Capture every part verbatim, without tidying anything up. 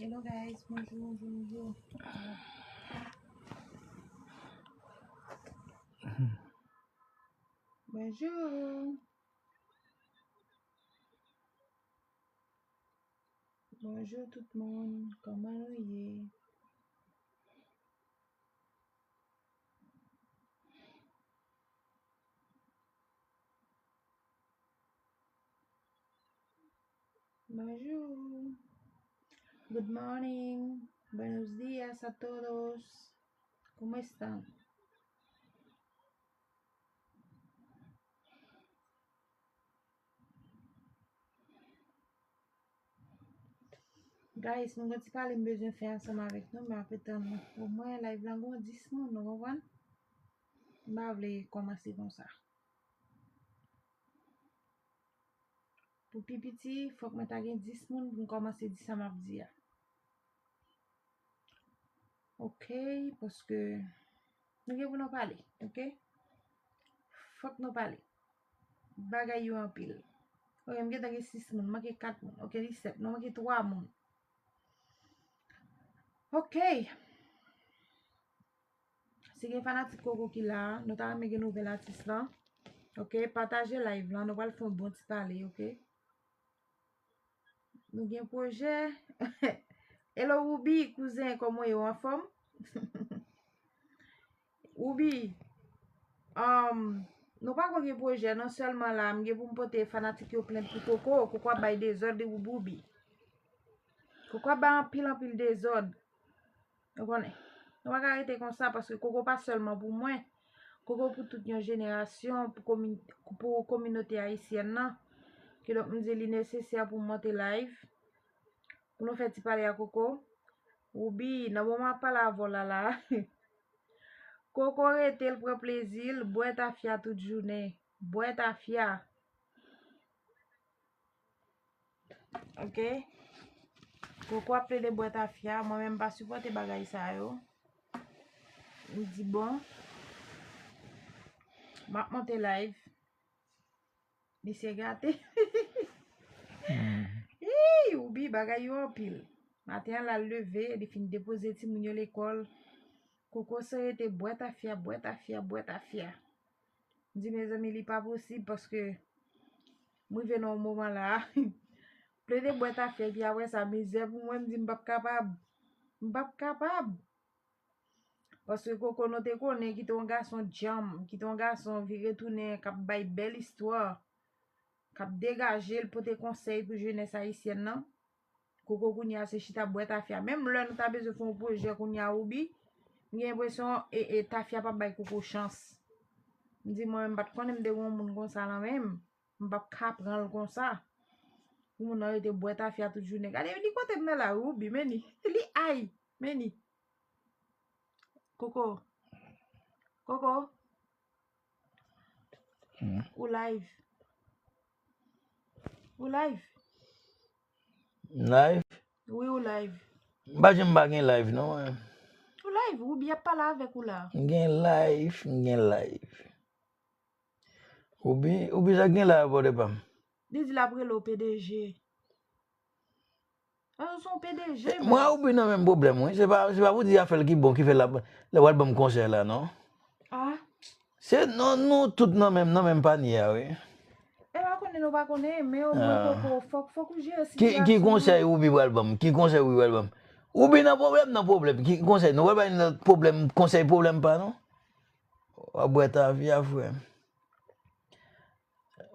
Hello guys, bonjou, bonjou. Bonjou. Bonjou tout moun, kòman nou ye? Bonjou. Good morning. Buenos días a todos. ¿Cómo están? Guys, mwen gen ti pale m bezwen fè ansanm avèk nou, men apre tan nou. Omwen live lan gon dis moun, nou konprann? M pa vle kòmanse konsa. Pou pi piti, fòk mwen ta gen dis moun pou m kòmanse di sa m ap di a. Ok, paske nou gen pou nou pale, ok? Fòk nou pale. Bagay yo anpil. Ok, m gentan gen sis moun, manke kat moun. Ok, li sèt, nou manke twa moun. Ok. Si gen fanatik Koko ki la, nou ta renmen gen nouvèl atis lan. Ok, pataje live lan, nou pral fè yon bon ti pale, ok? Nou gen pwojè. Hello Ruby, kouzen, kòman w ye, w anfòm? Ruby, um, nou pako gen pwojè, non sèlman la, m gen pou m pote fanatik yo plent pou Koko, Koko ap bay dezòd, li Ruby. Koko ap bay anpil, anpil dezòd. Ou konnen. Nou pa ka rete konsa paske Koko pa sèlman pou mwen. Koko pou tout yon jenerasyon, pou komi-, pou kominote ayisyèn nan. Kidonk, m di li nesesè pou m monte live. Pou nou fè ti pale a Koko. Ruby, nan moman ap pale avè w la la. Koko rete, l pran plezi l, bwè tafya tout jounen. Bwè tafya. Ok. Koko ap plede bwè tafya. Mwen menm m pa sipòte bagay sa yo. M di bon. M ap monte live. Misye gate. Hmm. Ii, Ruby, bagay yo anpil. Maten an la l leve, li fin depoze timoun yo lekòl. Koko se rete bwè tafya, bwè tafya, bwè tafya. M di, mezanmi, li pa posib paske m rive nan yon moman la. Plede bwè tafya, epi apre sa, mizè pou mwen, m di, m p ap kapab. M p ap kapab. Paske Koko, nou te konnen, ki te yon gason djanm, ki te yon gason vire tounen, k ap bay bèl istwa, k ap degaje l, pote konsèy pou jenès ayisyèn nan. Koko kounye a se chita bwè tafya. Menm lè nou ta bezwen fè yon pwojè kounye a Ruby, m gen enpresyon e, e tafya p ap bay Koko chans. M di mwen menm m pa t konnen m te gen yon moun konsa nan men m. M p ap ka pran l konsa. Pou moun nan rete bwè tafya tout jounen. Gade li kote m nan la, Ruby, men ni. Li ay, men ni. Koko. Koko. Hmm. Ou live. Ou live. Live? Wi, ou live. M pa janm pa gen live, non, mwen. Ou live, Ruby ap pale avèk ou la. M gen live, m gen live. Ruby, Ruby sa gen live, bòdè pa m. Li di l ap rele w P D G. Ah, ou se yon P D G, mwen, men. Mwen ak Ruby nan menm pwoblèm, wi. Se pa, se pa pou di afè l ki bon, ki fè l ap, l ap pral ban m konsèy la, non. Ah. Se, non, nou tout nan menm, nan menm panye a, wi. E pa konnen nou pa konnen, men omwen Koko, fòk, fòk ou jere sitiyasyon an. Ki, ki konsèy Ruby pral ban m? Ki konsèy Ruby pral ban m? Ruby nan pwoblèm, nan pwoblèm. Ki konsèy? Nou pral bay nan pwoblèm, konsèy pwoblèm pa nou? W ap bwè tafya, frè m.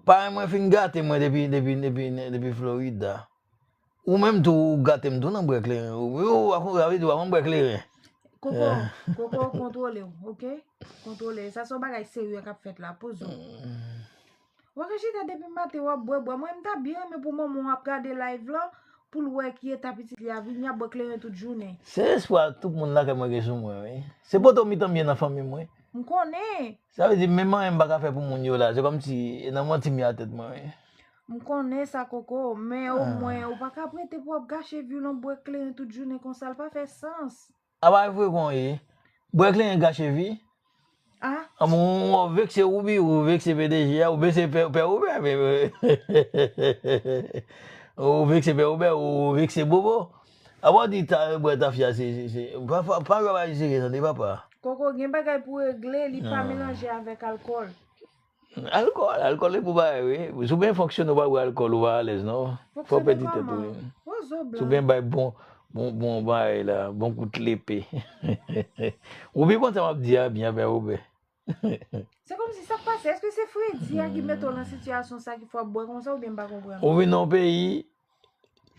Paran mwen fin gate mwen depi, depi, depi, depi Florida. Ou menm tou, ou gate m tou nan bwè kleren. Ou, ou, ou, sa vle di w pa konn bwè kleren. Koko, Koko kontwole w, ok? Kontwole. Sa se yon bagay serye k ap fèt la. Poze w. Ou pa ka chita depi maten w ap bwè, bwè. Mwen, m ta byen renmen pou manman w ap gade live lan, pou l wè ki eta pitit li a vini, ap bwè kleren tout jounen. Se espwa tout moun lakay mwen gen sou mwen, wi. Se poto m ki tanmen nan fanmi m, wi. M konnen. Sa vle di, menm anyen m pa ka fè pou moun yo la. Se kòmsi, e nan manti m ye a tèt mwen, wi. M konnen sa, Koko, men omwen, ou pa ka ap rete pou w ap gache vi w nan bwè kleren tout jounen konsa, l pa fè sans. A pa vre kon ye. Bwè kleren gache vi. Ah. An bon, ou vekse Ruby, ou vekse P D G a, ou vekse Pè, Pè Robè, men, ou vekse Pè Robè, ou vekse Bobo. Apa w di ta, bwè tafya se, se, se, pa, pa, pa, pa, pa jere tande, papa. Koko, gen bagay pou regle, li pa melanje avèk alkòl. Alkòl, alkòl e pou bagay, wi. Si w byen fonksyone, w pa bwè alkòl, ou pa alèz, non. Fò w pèdi tèt ou, wi. Si w byen bay bon, bon, bon bagay la, bon kout lepe. Ou byen konn sa m ap di a, byen avè Wobè. Se kòmsi sa k pase. Èske se fredi a ki mete w nan sitiyasyon sa ki fè w ap bwè konsa oubyen m pa konprann? Ou vin nan yon peyi,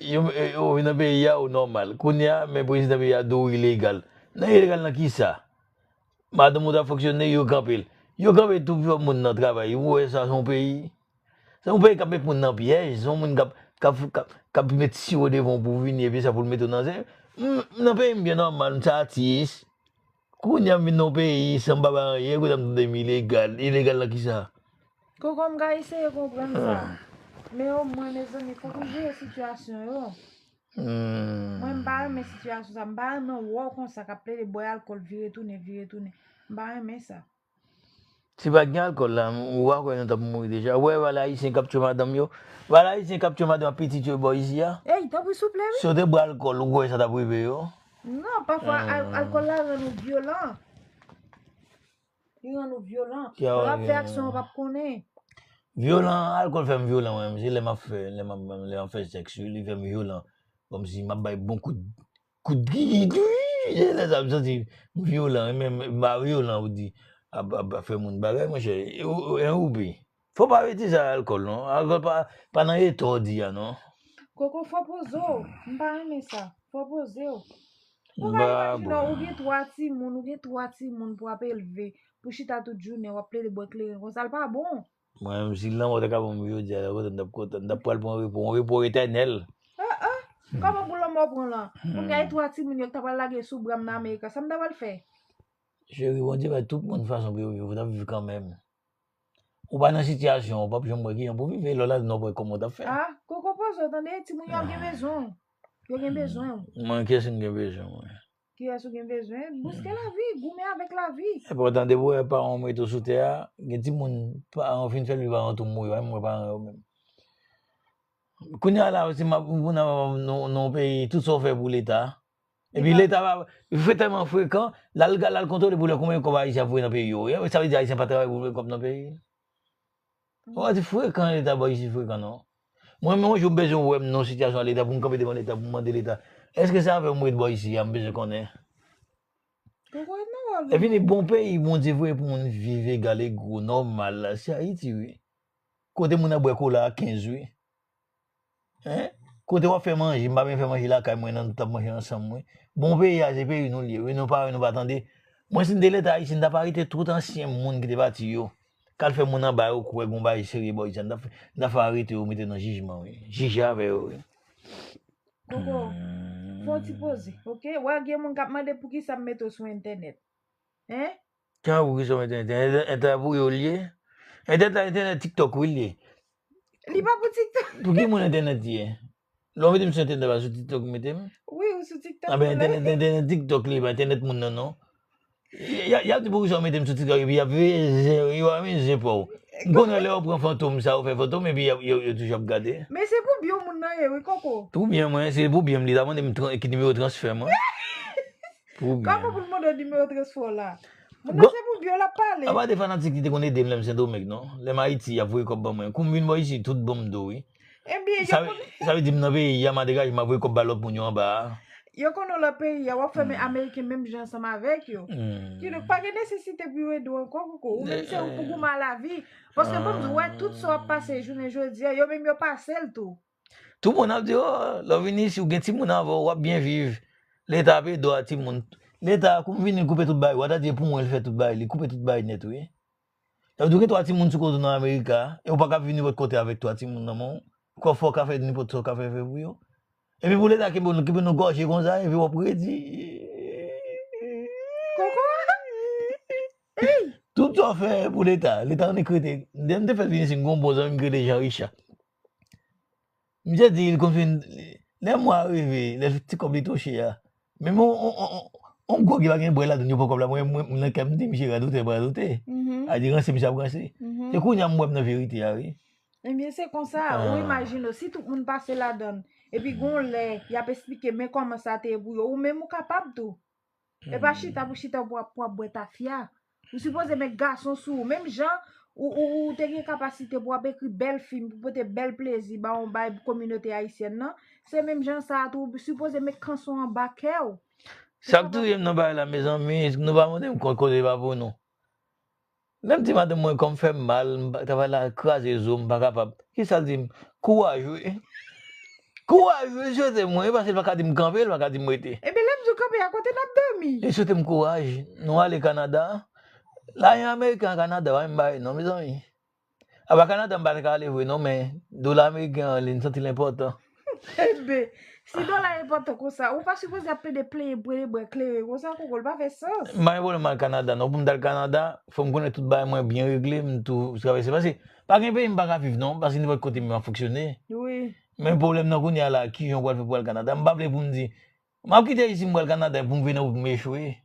yo, eh, ou vin nan peyi a, ou nòmal. Kounye a, men prezidan peyi a di w ilegal. Nan ilegal nan kisa? Madanm ou t ap fonksyone, yo kanpe l. Yo kanpe tout moun nan travay. Ou wè sa se yon peyi? Se yon peyi k ap met moun nan pyèj. Se yon moun k ap, k ap, k ap, k ap met siwo devan w pou w vini, epi sa pou l mete w nan zen. M, nan peyi m byen nòmal, m se atis. Kounye a m vin nan yon peyi san m pa bay anyen, kounye a m tande m ilegal. Ilegal nan kisa? Koko, m ka eseye konprann sa. Men omwen, mezanmi, fòk ou jere sitiyasyon yo. Mwen, m pa renmen sitiyasyon sa. M pa renmen wè w konsa k ap plede bwè alkòl, vire tounen, vire tounen. M pa renmen sa. Si pa t gen alkòl la, ou pa kwè nou t ap mouri deja? Ou wè valè ayisyen k ap tchwe madanm yo? Valè ayisyen k ap tchwe madanm ak pitit yo bò isi a? Ey, tanpri, souple, wi. Si yo te bwè alkòl, ou kwè sa t ap rive yo? Non, pafwa, al-, alkòl la rann ou vyolan. Li rann ou vyolan. Lè w ap fè aksyon, w p ap konnen. Vyolan, alkòl fè m vyolan, mwen menm. Se lè m ap fè, lè m ap, lè m ap fè sèks, wi, li fè m vyolan. Kòmsi m ap bay bon kout, kout gigi, dwi, e lè sa m santi m vyolan, e menm m pa vyolan, ou di, ap, ap, ap fè moun bagay, monchè, e, e, en woupi. Fò pa rete sa alkòl, non. Alkòl pa, pa nan eta w di a, non. Koko, fò poze w. M pa renmen sa. Fò poze w. Ou ka imajine w, ou gen twa timoun, ou gen twa timoun pou w ap elve, pou chita tout jounen, w ap plede bwè kleren konsa, l pa bon. Mwen menm, si lanmò ta ka ban m jodi a, la, kote m t ap kontan, m t ap pral pran repo, yon repo etènèl. Ah, ah. Kòman pou lanmò pran lan? Moun gen twa timoun yo k ta pral lage sou bra m nan Amerika, sa m ta pral fè? Cheri, Bondye bay tout moun fason pou yo viv, ou t ap viv kanmenm. Ou pa nan sitiyasyon, ou p ap janm wè kijan pou viv, e lè w la, nou wè kòman w t ap fè. Ah, koko poze w, tande, timoun yo ap gen bezwen w. Yo gen bezwen w. Mwen, kiyès m gen bezwen, mwen? Kiyès ou gen bezwen? Bouske lavi, goumen avèk lavi. E pòtan depi w wè paran w mete w sou tè a, gen timoun, paran w fin fè l, paran w tou mouri, w pa menm wè paran yo menm. Kounye a la, si m ap, kounye a, nou, nou peyi, tout sa w fè pou Leta. Epi Leta pa, fre tèlman frekan, l al, l al kontwole pou l wè konbyen kòb Ayisyen ap voye nan peyi yo. Sa vle di Ayisyen pa travay pou voye kòb nan peyi. Ou pa di frekan Leta bò isi frekan non. Mwen menm yon jou m bezwen wè m nan yon sitiyasyon a Leta pou m kanpe devan Leta pou m mande Leta, èske se avè w m ret bò isi a, m bezwen konnen. Epi ni bon peyi Bondye voye pou moun viv egal ego nòmal la, se Ayiti wi. Kote moun ap bwè kola a kenz wi. Hein? Kote w ap fè manje, m pa byen fè manje lakay mwen nan, nou t ap manje ansanm wi. Bon peyi a se peyi nou l ye wi, nou pa wè nou pa tande. Mwen si m te Leta Ayisyen, m t ap arete tout ansyen moun ki te pati yo. K al fè moun anba yo kwè gon bagay serye bò isi a, m t ap fè, m t ap fè arete yo, mete nan jijman wi. Jije avè yo wi. Koko, fè yon ti poze, oke? Wè gen moun k ap mande poukisa m mete w sou entènèt. Hein? Kè pou ki sou entènèt? Entènèt la pou yo l ye? Entènèt la, entènèt TikTok wi l ye. Li pa pou TikTok. Pou ki moun entènèt ye? Lè w mete m sou entènèt la, sou TikTok ou mete m? Wi, ou sou TikTok. Anben entènèt, entènèt TikTok li, pa entènèt moun nan non. Y, y, y ap di pou ki sa w mete m sou TikTok epi y ap veye zen, yo ap veye zen pa w. M konnen lè yo pran fantom sa, yo fè fantom epi y ap, yo, yo toujou ap gade. Men se pou byen moun nan ye wi, koko. Pou byen mwen, se pou byen m li ta mande m tran-, ki nimewo transfè mwen. Pou byen. Kòman pou l mande w nimewo transfè w la? Moun nan se pou byen l ap pale. Apa de fanatik li te konn ede m lè m Sendomeng non. Lè m Ayiti, y ap voye kòb ban mwen. Kou m vin bò isi, tout ban m do wi. Ebyen, sa, yo konn sa vle di m nan peyi a, m a degaje, m ap voye kòb ba lòt moun yo anba a. Yo konnen w lòt peyi a, w ap fèmen Ameriken menm jan ansanm avèk yo. Kidonk, pa gen nesesite pou yo ede w ankò, koko. Ou menm se ou pou goumen a lavi. Paske ban m di w, wè tout sa w ap pase jounen jodi a, yo menm yo pase l tou. Tout moun ap di, o, lè w vini isi, ou gen timoun avè w, w ap byen viv. Leta ap ede w a timoun. Leta, kou m vini, l koupe tout bagay. W a ta di e pou mwen l fè tout bagay, li koupe tout bagay nèt wi. Sa vle di w gen twa timoun sou kote w nan Amerika, e w pa ka viv nenpòt kote avèk twa timoun nan men w. Kwè fò w ka fè nenpòt sa w ka fè, fè pou yo. Epi pou Leta kenbe nou, kenbe nou gòje konsa, epi w ap redi. Koko. Tout sa w fè pou Leta, Leta annik rete. Lè m te fèk vin isi, m gen yon bon zanmi m ki rele Jean Richard. Misye di, li konn fin, lè mwa rive, lè ti kòb li touche a, menm on, on, on, on, on gwo ki pa gen bwè ladann yo pran kòb la, mwen, mwen, mwen nan kè m di, misye radote, radote. A di ranse, misye ap ranse. Se kounye a m wè m nan verite a, wi. Ebyen, se konsa, ou imajine w, si tout moun pase ladann, Epi gon lè, y ap esplike men kòman sa te ye pou yo. Ou menm ou kapab tou. E pa chita pou chita pou ap, pou ap bwè tafya. Ou sipoze met gason sou ou. Menm jan ou, ou, ou te gen kapasite pou ap ekri bèl fim, pou pote bèl plezi ba yon bay kominote ayisyèn nan, se menm jan sa a tou, ou sipoze met kanson anba kè w. Sa k touye m nan bagay la, mezanmi, nou pa mande m kont kote pa pou nou. Lè m di madanm mwen kò m fè m mal, m pa- travay la kraze zo m, m pa kapab. Kisa l di m? Kouraj wi. Kouraj wi, li swete m wi, paske li pa ka di m kanpe, li pa ka di m rete. Ebyen, lè m di w kanpe a, kote n ap dòmi? Li swete m kouraj. Nou ale Kanada. Lajan ameriken a Kanada, pa menm bagay non, mezanmi. Apa Kanada m pa t ka ale vre non, men dola ameriken an, li m santi l enpòtan. Enben, si dola enpòtan konsa, ou pa sipoze ap plede plenyen, plede bwè kleren konsa, koko, l pa fè sans. M pa gen pwoblèm al Kanada non. Pou m t al Kanada, fò m konnen tout bagay mwen byen regle, m tou travèse. Paske pa gen peyi m pa ka viv non, paske nenpòt kote m ap fonksyone. Wi. Men pwoblèm nan kounye a la, kijan w pral fè pou al Kanada? M pa vle pou m di, m ap kite isit, m pral Kanada, pou m vin nan wout m echwe.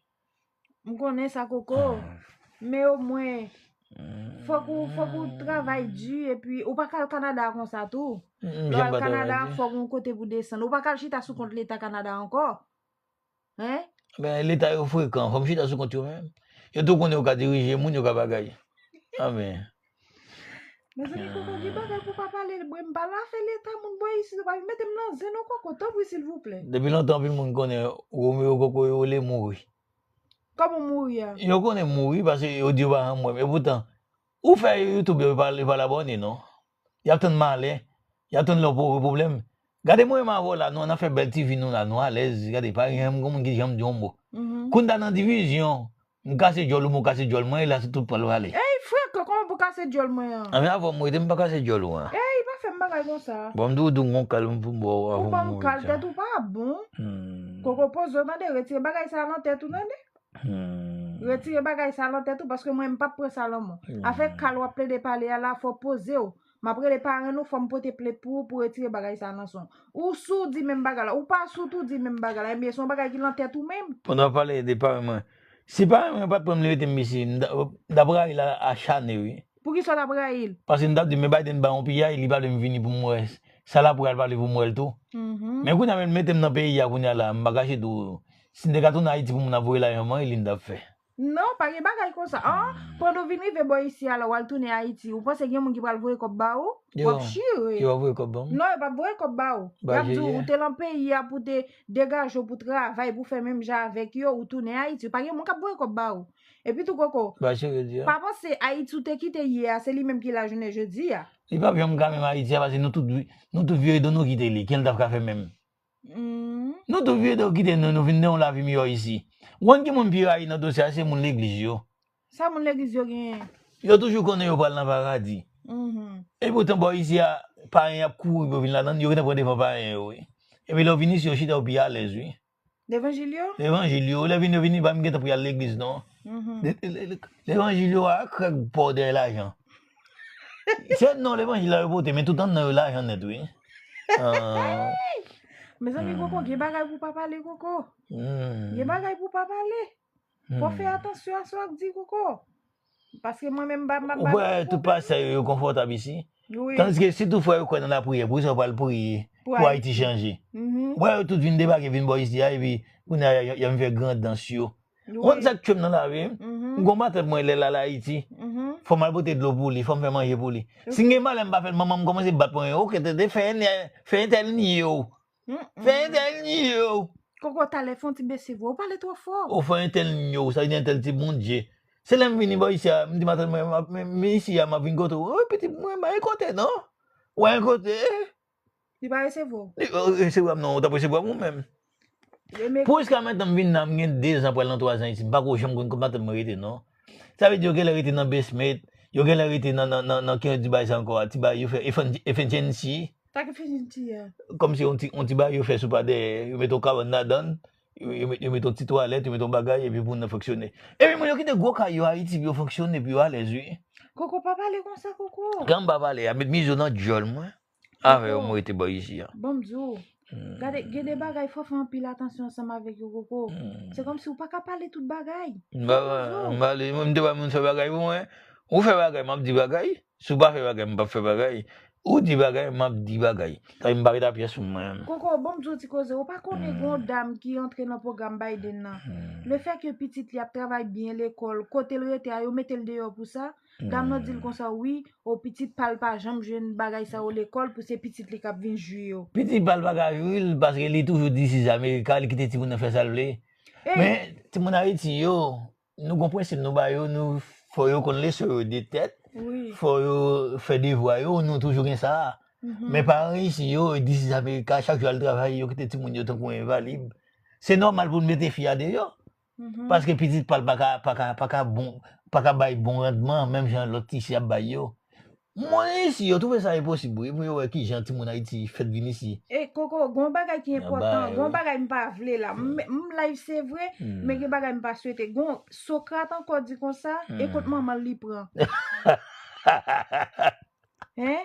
M konnen sa, koko. Men omwen, fòk ou, fòk ou travay di, epi ou pa ka al Kanada konsa tou. Lè w al Kanada, fòk ou yon kote pou desann. Ou pa ka al chita sou kont Leta Kanada ankò. Hein? Ben, Leta yo frekan, fò m chita sou kont yo menm. Yo tou konnen yo ka dirije moun, yo ka bagay. Amen. Mezanmi, koko, gen bagay pou pa pale, mwen m pa la fè Leta moun bò isit, ou pa vin mete m nan zen non, koko, tanpri silvouplè. Depi lontan, anpil moun konnen Romeo, koko, yo rele mouri. Kòman mouri a? Yo konnen mouri paske yo di yo pa janm wè m. Epoutan, ou fè YouTube, yo pa, yo pa abòne non. Y ap tann malè, y ap tann lè w pwovoke pwoblèm. Gade mwen menm avè w la, nou ann fè bèl ti vi nou la, nou alèz. Gade, pa gen yon moun ki janm di yon mo. Kou n ta nan divizyon, m kase djòl ou, mwen kase djòl mwen, e la se tout pral vale. Ey, frè, kòman pou kase djòl mwen an? Anben, avè w m rete, m pa kase djòl ou an. Ey, pa fè m bagay konsa. Bon, m di w, di w gon kal m pou m ba w avan m mouri. Ou ban m kal, tèt ou pa bon. Koko, poze w tande, retire bagay sa a nan tèt ou tande. Retire bagay sa a nan tèt ou, paske mwen m p ap pran sa lanmò. Afè kal w ap plede pale a la, fò w poze w. M ap rele parenn ou, fò m pote plent pou ou, pou retire bagay sa a nan son. Ou sou di menm bagay la, ou pa sou tou di menm bagay la, ebyen se yon bagay ki nan tèt ou menm. Pandan w ap pale de parenn mwen, si parenn mwen pa t pran m, li mete m isit, m t ap rayi l a, achane wi. Poukisa w t ap rayi l? Paske m t ap di, men Biden ba yon piyay, li pa vle m vini pou m wè sa l ap pral pale pou m wè l tou. Men kounye a menm, mete m nan peyi a kounye a la, m pa kache tou. Si m te ka tounen Ayiti pou moun ap voye lajan ban li, m t ap fè. Non, pa gen bagay konsa. An, pandan w vin rive bò isi a la, w al tounen Ayiti, ou panse gen moun ki pral voye kòb ba ou? W ap chire. Yo p ap voye kòb ban m. Non, yo p ap voye kòb ba ou. Y ap di w, ou te nan peyi a pou te degaje w pou travay, pou fè menm jan avèk yo, ou tounen Ayiti. Pa gen moun k ap voye kòb ba ou. Epi tou, koko, pa panse Ayiti ou te kite yè a, se li menm ki la jounen jodi a. Li p ap janm ka menm Ayiti a, paske nou tout, nou tout vire do nou kite li. Kijan l t ap ka fè menm? Nou tou vire do kite nou, nou vin nan yon lavi miyò isi. Ou konn ki moun pi rayi nan dosye a, se moun legliz yo. Sa moun legliz yo genyen? Yo toujou konnen yo pral nan paradi. Epoutan bò isi a, payen y ap kouri pou yo vin ladan l, yo gentan pran devan payen yo wi. Epi lè yo vin isi, yo chita, yo pi alèz wi. Levanjil yo? Levanjil yo, lè vin yo vini, pa m gentan pou y al legliz non. Levanjil yo a krèk pa w dèyè lajan. Se non levanjil la yo pote, men tout anndan yo lajan nèt wi. Mezanmi, koko, gen bagay pou pa pale, koko. Gen bagay pou pa pale. Fò fè atansyon a sa w ap di, koko. Paske mwen menm, m pa, m pa, m pa. Ou wè tout pastè yo, yo konfòtab isi. Tandiske si tout frè yo kwè nan lapriyè, poukisa yo pral priye pou Ayiti chanje? Ou wè yo tout vin debake, vin bò isi a, epi kounye a y ap vin fè gran dans yo. Ou konn sa k tchwe m nan lavi? M gon matant mwen lè l al Ayiti. Fò m al pote dlo pou li, fò m fè manje pou li. Si m gen malè m pa fè l, manman m kòmanse bat mwen. Oke, tete, fè entèl nye w. Fè entèl nye w. Koko, talè fè yon ti bese vwa, ou pale twò fò. Ou fè entèl nye w, sa vle di entèl ti Bondye. Se lè m vini bò isi a, m di matant mwen, m ap, m, m isi a, m ap vin kote w. Wi, pitit mwen, m pa gen kote non. Ou pa gen kote. Li pa resevwa w? Li, o, resevwa m non, ou t ap resevwa m ou menm. Pou jiska mentnan m vin la, m gen dezan, pral nan twazan isi, m pako janm konn kot matant mwen rete non. Sa vle di yo genlè rete nan basement, yo genlè rete nan, nan, nan, nan ki ti bagay sa ankò a, ti bagay yo fè F and, F and N C. Sa ki F and N C a? Kòmsi yon ti, yon ti bagay yo fè sou pa dèyè, yo mete yon kabann ladan l, yo, yo met, yo mete yon ti twalèt, yo mete yon bagay, epi pou moun nan fonksyone. Epi moun yo kite gwo kay yo Ayiti pou yo fonksyone, pou yo alèz wi. Koko, pa pale konsa, koko. Kan m pa pale a, met mizo nan djòl mwen. Avè yo mwen rete bò isi a. Bon, m di w, gade, gen de bagay fò fè anpil atansyon ansanm avèk yo, koko. Se kòmsi ou pa ka pale tout bagay. M pa, m pale, mwen m te ba moun fè bagay pou mwen. Ou fè bagay, m ap di bagay. Si w pa fè bagay, m p ap fè bagay. Ou di bagay, m ap di bagay. Sa m pa ret a pyès mwen menm. Koko, bon m di w ti koze, ou pa konnen gen yon dam ki antre nan pwogram Biden nan. Lefètke pitit li ap travay byen lekòl, kote l rete a, yo mete l deyò pou sa. Dam nan di l konsa, wi, o pitit pa l pa janm jwenn bagay sa yo lekòl pou se pitit li k ap vin jwi yo. Pitit pa l pa ka jwi l paske li toujou This is America, li kite timoun nan fè sa l vle. Men, timoun Ayiti yo, nou gon prensip nou ba yo, nou fò yo konn leson yo de tèt, fò yo fè devwa yo, nou toujou gen sa a. Men paran isi yo, This is America, chak jou al travay, yo kite timoun yo tankou envalid. Se nòmal pou n mete fi a deyò. Paske pitit pa l pa ka, pa ka, pa ka bon, pa ka bay bon randman, menm jan lòt isi ap bay yo. Moun isi yo twouve sa enposib wi pou yo wè kijan timoun Ayiti fèt vin isi. E Koko, gon bagay ki enpòtan, gon bagay m pa vle la. M live se vre, men gen bagay m pa swete. Gon Sokrat ankò di konsa, e kot manman l li pran. Hein?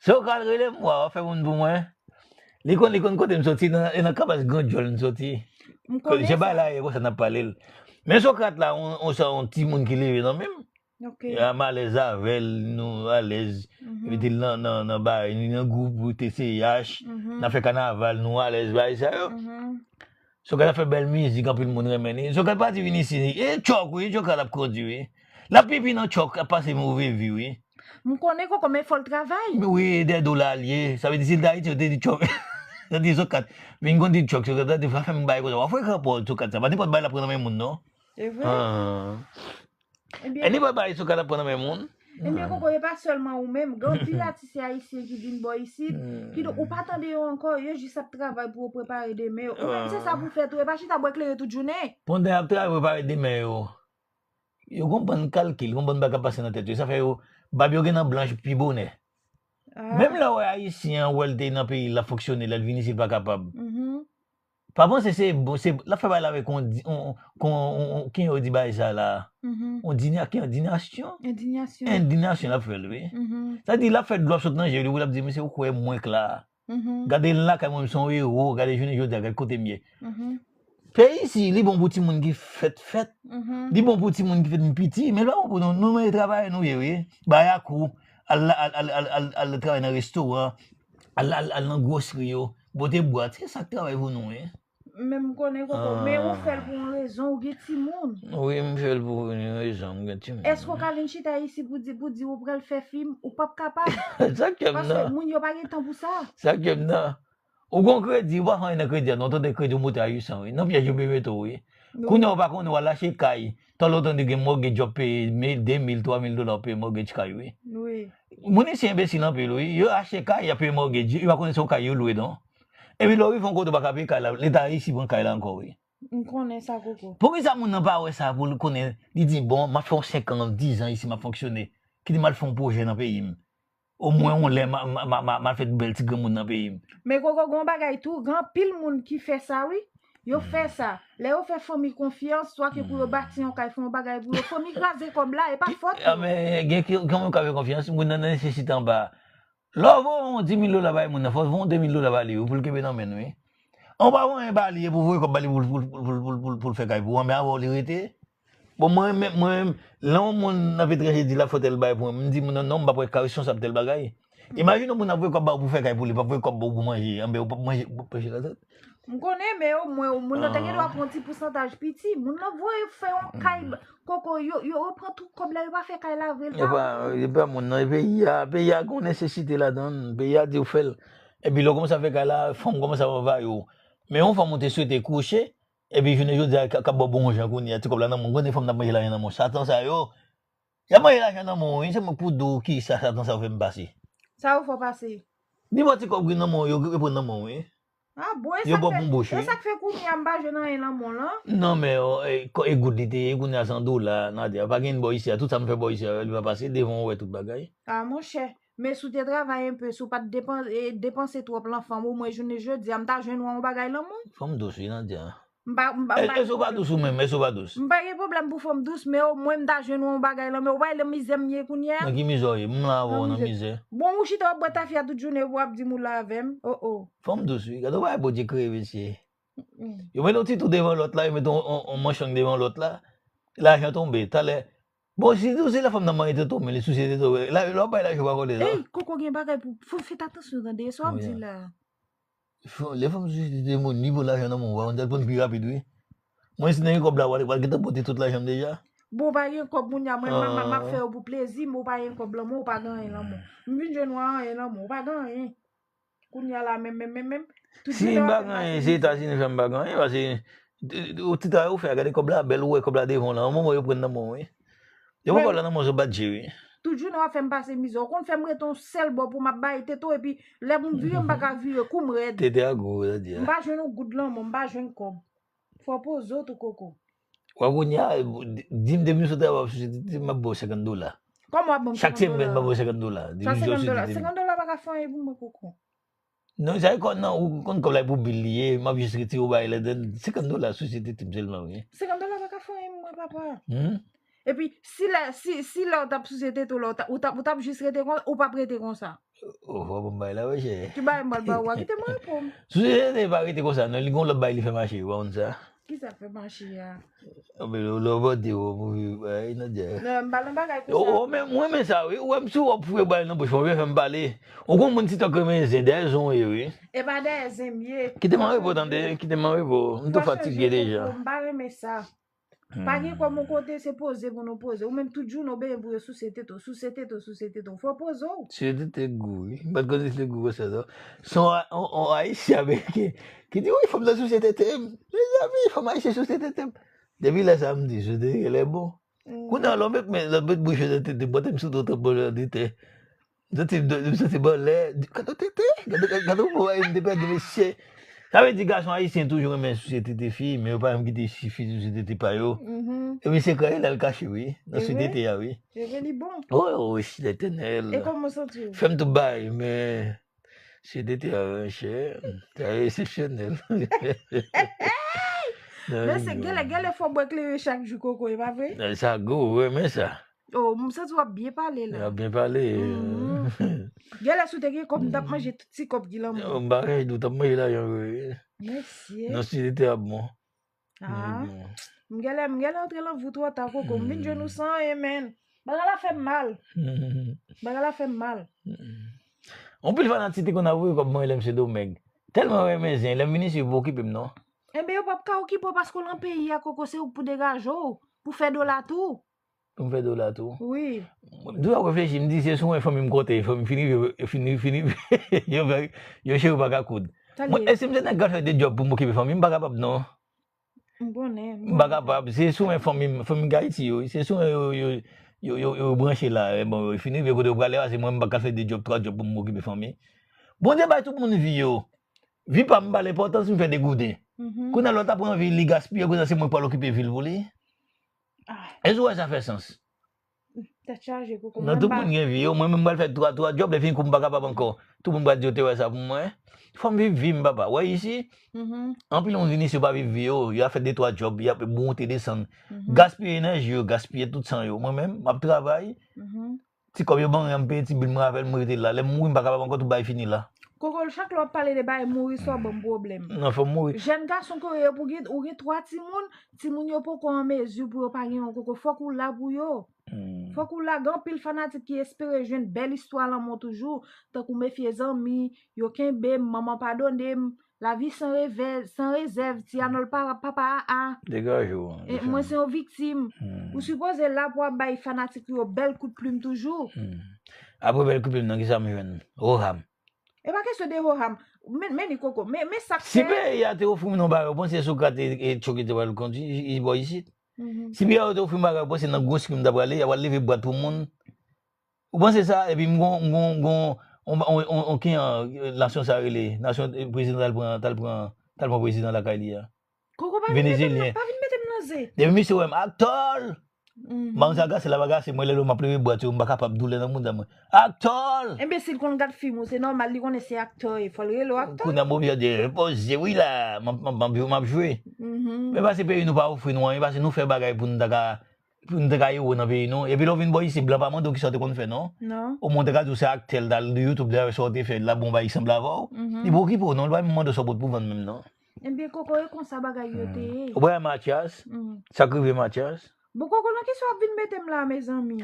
Sokrat rele m wa, w ap fè moun pou mwen. Li konn, li konn kote m soti, e nan kabas gran djòl m soti. Jan bay la ye konsa n ap pale l. Men Sokrat la, on, on, on timoun ki leve nan men m. Ok. M alèz avè l, nou alèz. Mete l nan, nan, nan bagay, nou nan gwoup, TCH, n ap fè kanaval, nou alèz, bagay sa yo. Sokrat ap fè bèl mizik, anpil moun renmen li. Sokrat pati vin isi, e tchòk wi, Sokrat ap kondui wi. L ap pipi nan tchòk, ap pase move vi wi. M konnen Koko, men fò l travay. Wi, dè do la l ye. Sa vle di si l t Ayiti, yo te di tchòk. Yo te di Sokrat. Vin kondui tchòk, Sokrat, te fè m bagay konsa. W ap frekan pòz Sokrat sa. Pa nenpòt bagay l ap pran nan men moun non. Se vre? Ebyen, Anibal Barisou ka t ap pran nan men moun. Ebyen, Koko, e pa sèlman ou menm. Gen anpil atis ayisyen ki vin bò isit. Kidonk, ou pa tande yo ankò. Yo jis ap travay pou yo prepare demen yo. Ou menm, se sa pou w fè tou. E pa chita bwè kleren tout jounen. Pandan y ap travay pou prepare demen yo, yo gon bann kalkil, gon bann bagay k ap pase nan tèt yo. Sa fè yo, bab yo gen nan blanch pi bonè. Menm lè w wè ayisyen an, wè l te nan peyi l, l ap fonksyone, lè l vin isit, l pa kapab. Pa panse se bon, se, l ap fè bagay la avèk on, on, on, on, kijan yo di bagay sa la? On dinya, ki endinasyon? Endinasyon. Endinasyon l ap fè l, wi. Sa di, l ap fè dlo ap sot nan je li, wi, l ap di, mesye, ou kwè mwen k la? Gade l lakay mwen, m se on ewo, gade jounen jodi a, gade kote m ye. Peyi isi, li bon pou timoun ki fèt fèt. Li bon pou timoun ki fèt vin piti, men l pa bon pou nou. Nou, men travayè nou ye, wi. Bay a kou, al, al, al, al, al, al travay nan restoran, al, al, al nan gwosri yo, pote bwat, se sa k travay pou nou, wi. Men m konnen Koko, men ou fè l pou yon rezon, ou gen timoun. Wi, m fè l pou yon rezon, m gen timoun. Èske w ka vin chita isi pou di, pou di ou pral fè fim, ou p ap kapab? Sa k fè m nan. Paske moun yo pa gen tan pou sa. Sa k fè m nan. Ou gon kredi, ou pa fè anyen nan kredi a, non, ou tande kredi ou moute a uit san, wi. Nan pyèj yo vle mete w, wi. Kounye a ou pa konnen, w al achte kay. Talè ou tande gen mortgage w ap peye, de mil, twa mil dola w ap peye mortgage kay, wi. Wi. Moun isi enbesil anpil, wi. Yo achte kay, y ap peye mortgage, yo pa konnen se yon kay yo lwe, non. Epi lè w rive yon kote ou pa ka peye kay la, leta isi pran kay la ankò, wi. M konnen sa, Koko. Poukisa moun nan pa wè sa pou l konnen, li di, bon, m ap fè yon senk an, diz an isi, m ap fonksyone. Kite m al fè yon pwojè nan peyi m. Omwen yon lè m a, m a, m a, m a, m a fè bèl ti granmoun nan peyi m. Men Koko, gen yon bagay tou, gen anpil moun ki fè sa, wi. Yo fè sa. Lè yo fè fanmi konfyans, swa ke pou yo bati yon kay, fè yon bagay pou yo, fanmi kraze kòb la, e pa fòt yo. Men, gen ki, gen moun yo ka fè konfyans, moun nan nan nesesite anba. Lè w voye yon di mil dola bay moun nan, fò w voye yon de mil dola ba li, wi, pou l kenbe nan men l, wi. An pa voye anyen ba li, epi w voye kòb ba li pou, pou, pou, pou, pou, pou, pou l fè kay pou ou, men avè w li rete. Bon, mwen menm, mwen menm, lè yon moun nan etranje di l ap fè tèl bagay pou mwen, m di moun nan, non, m p ap reskonsab tèl bagay. Imajine yon moun ap voye kòb ba ou pou fè kay pou li, p ap voye kòb ba ou pou manje, anben ou p ap manje, ou p ap manje lajan. M konnen, men omwen, moun nan te gen dwa pran yon ti pousantaj piti. Moun nan voye fè yon kay, Koko, yo, yo pran tout kòb la, yo pa fè kay la vre, l ta bon. E pa moun nan, e peyi a, peyi a gon nesesite ladan l, peyi a di w fè l. Epi lè w kòmanse ap fè kay la, fanm kòmanse ap anvayi w. Men yon fanm ou te swete kouche, Epi jounen jodi a, k ap ba w bon jan kounye a, ti kòb la nan men w, konnen fanm nan ap manje lajan nan men w. Satan sa yo, y ap manje lajan nan men w, wi, se mwen k pou di w kisa Satan sa yo fè m pase. Sa yo fè w pase? Nenpòt ti kòb ki nan men w, yo, yo pran nan men w, wi. A bon, e sa k fè, e sa k fè kounye a m pa jwenn anyen nan men w lan? Non, men, e, e goud li te ye, kounye a se an dola, Nadia, pa gen bò isi a, tout sa m fè bò isi a, li pa pase, devan w wè tout bagay. A monchè, men si w te travay enpe, si w pa t depan-, e, depanse twòp lan fanm, omwen jounen jodi a, m ta jwenn wè yon bagay lan men w. Fanm dous, wi, Nadia. M pa, m pa, m pa gen pwoblèm. Èske w pa dous ou menm? Èske w pa dous? M pa gen pwoblèm pou fanm dous, men omwen m ta jwenn yon bagay lan men w. Ou pa wè nan mizè m ye kounye a? Nan ki mizè w ye? M la avè w nan mizè. Bon, ou chita w ap bwè tafya tout jounen epi w ap di m ou la avè m? Oh, oh. Fanm dous, wi. Gade w wè Bondye kreye mesye. Yo mete yon ti tou devan lòt la, yo mete yon, yon, yon manchang devan lòt la. Lajan tonbe. Talè, Bon, si ou se lè fanm nan manyen tete w, men li sousye tete w, la, lè w bay lajan ou pa konn sa. Ey, Koko, gen bagay pou, fò w fè atansyon tande sa w ap di la. Lè fanm sousye tete w, ni pou lajan nan men w, ou pa konn sa l pran pi rapid wi. Mwen si nan gen kòb la, w al gentan pote tout lajan m deja. Bon, ou pa gen kòb kounye a, mwen m ap fè yo pou plezi, men ou pa gen kòb lanmò, ou pa gen anyen lanmò. M vin jwenn ou a anyen lanmò, ou pa gen anyen. Kounye a la menm, menm, menm, menm. Si m pa gen anyen, se Etazini fè m pa gen anyen, paske ou ti travay ou fè a, gade kòb la bèl, ou wè kòb la devan w la, yon moman yo pran nan men w wi. Yo pran kòb la nan men w, se w pa t jere. Tout jounen w ap fè m pase mizè. Ou konn fè m rete yon sèl bò pou m ap bay tete w, epi lè pou m vire, m pa ka vire, kou m rèd. Tete a gou, sa di a. M pa jwenn yon goud lanmò, m pa jwenn kòb. Fò w poze w tou, Koko. Wè kounye a, di m depi m sot travay w ap souse tete m, m ap ba w senkant dola. Kòman w ap ban m senkant dola? Chak semèn m ap ba w senkant dola. Depi m jwenn w souse tete m. Senkant dola pa ka fè anyen pou mwen, Koko. Non, sa e kò nan, ou konn kòb la e pou bil li ye, m ap jis retire w bay ladan, senkant dola souse tete m sèlman wi. Senkant dola pa ka fè anyen pou mwen, papa. Hmm? Epi, si lè, si, si lè w t ap souse tete w la, ou t ap, ou t ap, ou t ap jis rete konsa, ou p ap rete konsa. Oh, w ap ban m bagay la, monchè. Ki bagay m pral ba ou a? Kite mwen repo m. Souse tete pa rete konsa, non, li gen yon lòt bagay li fè mache, ou pa konn sa? Kisa l fè mache a? Anben, lè w bòde w, move, ay, Nadia. Non, m pa nan bagay konsa. Oh, men, mwen renmen sa, wi. Ou wè m sou w ap foure bagay nan bouch mwen, ou byen fè m pale. Ou konn moun ti tank renmen zen, dèyè zen w ye, wi. E pa dèyè zen m ye. Kite m an repo, tande, kite m an repo. M twò fatige deja. M pa renmen sa. Pa gen kòb yon kote, se poze pou nou poze. Ou menm tout jounen w benyen pou yo souse tete w, souse tete w, souse tete w. Fò w poze w. Souse tete gou, wi. M pa t konn si se gou konsa, non. Se yon, yon, yon Ayisyen Ameriken ki di, wi, fanm nan souse tete m. Mezanmi, fanm ayisyen souse tete m. Depi lè sa a, m di, souse tete genlè bon. Kounye a, lè w met men, lè w met bouch ou nan tete m, pote m sou do w tankou yon lòt tete. M santi m, m santi m anlè. Gade yon tete, gade, gade yon bagay m te pèdi, mesye. Sa vle di gason ayisyen toujou renmen souse tete fi, men yo pa janm kite fi souse tete pa yo. Epi sekrè yo lè l kache, wi, nan souse tete a, wi. Evre li bon. Oh, oh, wi, Letènèl. E kòman w santi w? Fè m tout bagay, men souse tete a, monchè, sa eksepsyonèl. Men se genlè, genlè fò w bwè kleren chak jou, Koko, e pa vre? Sa gou, ou renmen sa. Oh, m santi w ap byen pale la. W ap byen pale. Genlè si w te gen kòb, m t ap manje tout ti kòb ki lan men w. M pa gen dout, w t ap manje lajan vre wi. Mesye. Nan si li te ap bon. Ah. M genlè, m genlè antre nan vi w twò ta, Koko. M vin jwenn ou san anyen, menn. Bagay la fè m mal. Bagay la fè m mal. Anpil fanatik te konn ap voye kòb mwen lè m Sendomeng. Tèlman renmen zen, lè m vin isit, yo pa okipe m non. Enben, yo p ap ka okipe w paske w lan peyi a, Koko, se ou k pou degaje w, pou fè dola tou. Pou m fè dola tou. Wi. M toujou ap reflechi, m di se sou mwen fanmi m konte, fanmi m fin rive, fin, fin rive, yo fè, yo cheri pa ka koud. Mwen, e si m se nèg k ap fè de djòb pou m okipe fanmi m, m pa kapab non. M konnen. M pa kapab, se sou mwen fanmi m, fanmi m k Ayiti yo, se sou mwen yo, yo, yo, yo, yo branche la, e bon, yo fin rive kote yo prale a, se mwen m pa ka fè de djòb, twa djòb pou m okipe fanmi. Bondye bay tout moun vi yo. Vi pa m pa l enpòtan si m fè de gouden. Kounye a lòt ap pran vi li gaspiye, kounye a se mwen k pral okipe vi l pou li. Èske w wè sa fè sans? Tèt chaje, Koko. Non, tout moun gen vi yo. Mwen menm m pral fè twa, twa djòb, lè fini kou m pa kapab ankò. Tout moun pral di yo te wè sa pou mwen. Fò m viv vi m, papa. Wè isi, anpil moun vin isi yo pa viv vi yo. Y ap fè de twa djòb, y ap monte desann. Gaspiye enèji yo, gaspiye tout san yo. Mwen menm, m ap travay. Ti kòb yo ban mwen an, m peye ti bil, mwen avè l, mwen rete la. Lè m mouri, m pa kapab ankò, tout bagay fini la. Koko, chak lè w ap pale de bagay mouri sa, w ban m pwoblèm. Non, fò m mouri. Jèn gason Koreye, pou gen, ou gen twa timoun, timoun yo poko an mezi pou yo pa gen yon koko. Fòk ou la pou yo. Fòk ou la. Gen anpil fanatik ki espere jwenn bèl istwa lanmò toujou, tankou mefye zanmi, yo kenbe m, manman padone m, lavi san revè, san rezèv, ti Anòl pa, papa a a. Degaje w. E, mwen se yon viktim. Ou sipoze la pou w ap bay fanatik ou yo bèl kout plim toujou. Apre bèl kout plim nan, kisa m jwenn? Hoham. E pa kesyon de hoham. Men, men li Koko. Men, men sa k fè. Si peyi a te ofri m yon bagay, ou panse Socrate e, e Chucky te pral kondui, i, i bò isit? Si peyi a te ofri m bagay, ou panse nan gwo siklim m ta prale, y a pral leve bwat pou moun? Ou panse sa? Epi m gon, m gon, m gon, on, on, on, on, ki an, nasyon sa rele, nasyon, eh, prezidan t al pran, t al pran, t al pran prezidan lakay li a. Koko pa vin mete m nan, pa vin mete m nan ze. Depi misye wè m, Aktòl! M pa konn sa gase la, pa gase, mwen lè lè m ap leve bwat yo, m pa kapab, doulè nan mouda mwen. Aktòl! Enbesil konn gad fim ou, se nòmal, li konnen se aktè w ye, fò l rele w aktè. Kounye a m oblije di, repoze wi la, m ap, m ap, m ap, m ap jwe. Men pase peyi nou pa ofri nou anyen, pase nou fè bagay pou nou ta ka, pou nou ta ka ewo nan peyi nou. Epi lè w vin bò isit, blan pa mande w kisa w te konn fè non. Omwen w te ka di w se aktè, l t al YouTube, dayè sa w te fè, l ap bon bagay ki sanble avè w. Li pa okipe w non, li pa menm mande w sa w pot pou vann menm non. Ebyen Koko, e konsa bagay yo te ye. Ou pa wè Mathias? Sa k rive Mathias? Bon, Koko, nan kisa w ap vin mete m la, mezanmi?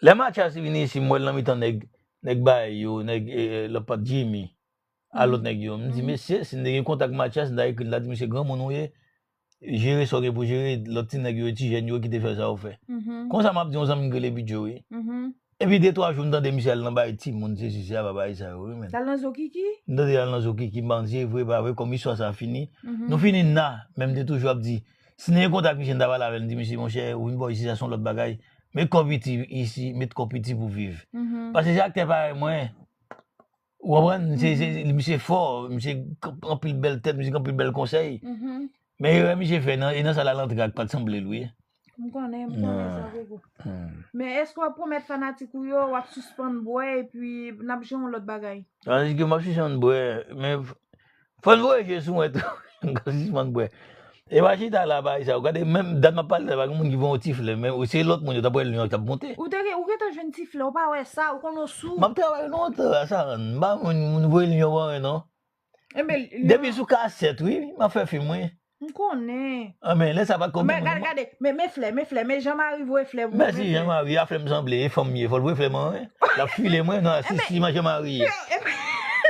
Lè Mathias vini isi, m wè l nan mitan nèg, nèg bay yo, nèg, eh, eh, lòt pat Jimmy, a lòt nèg yo. M di, mesye, si n te gen kontak Mathias, n ta ekri l la, di, mesye, granmoun ou ye, jere sa w gen pou jere, lòt ti nèg yo, ti jèn yo ki te fè sa yo fè. Konsa m ap di yon zanmi m ki rele Bidjo, wi. Epi de twa jou m tande misye al nan bay timoun, sesi, sela, bagay sa yo, wi, men. L al nan Zokiki? M tande l al nan Zokiki, m pa konn si e vre, pa vre, kòm istwa sa fini. Nou fini na, men m te toujou ap di, si n te gen kontak misye, n ta pale avè l, m di, mesye, monchè, ou vin bò isi, sa se yon lòt bagay. Met kò piti isi, met kò piti pou viv. Paske se aktè parèy mwen. Ou konprann? Se, se, misye fò, misye k-, anpil bèl tèt, misye k-, anpil bèl konsèy. Men erè misye fè nan, e nan sa l al antre ak pa t sanble l, wi. M konnen, m konnen sa, Koko. Men èske w ap pwomèt fanatik ou yo, w ap sispann bwè epi n ap jwe yon lòt bagay? Tandis ke m ap sispann bwè, men f-, fò n voye je sou mwen tou. M ka sispann bwè. E pa chita la, bagay sa. Ou gade, menm dat m ap pale la, pa gen moun ki voye yon ti flè, men se lòt moun yo t ap voye l, yo t ap monte. Ou te gen, ou gentan jwenn ti flè, ou pa wè sa, ou konn ou sou. M ap travay lontan la, sa rann. M pa moun, moun voye l, yo pa wè, non. Enben, depi sou kasèt, wi, m ap fè fim, wi. M konnen. Anben, lè sa pa t konn. Men gade, gade, men, men flè, men flè, men Jean Marie voye flè pou mwen. Mèsi, Jean Marie, a flè m sanble, e fanm ye, fò l voye flè mwen, wi. L ap file mwen nan sisi, man Jean Marie.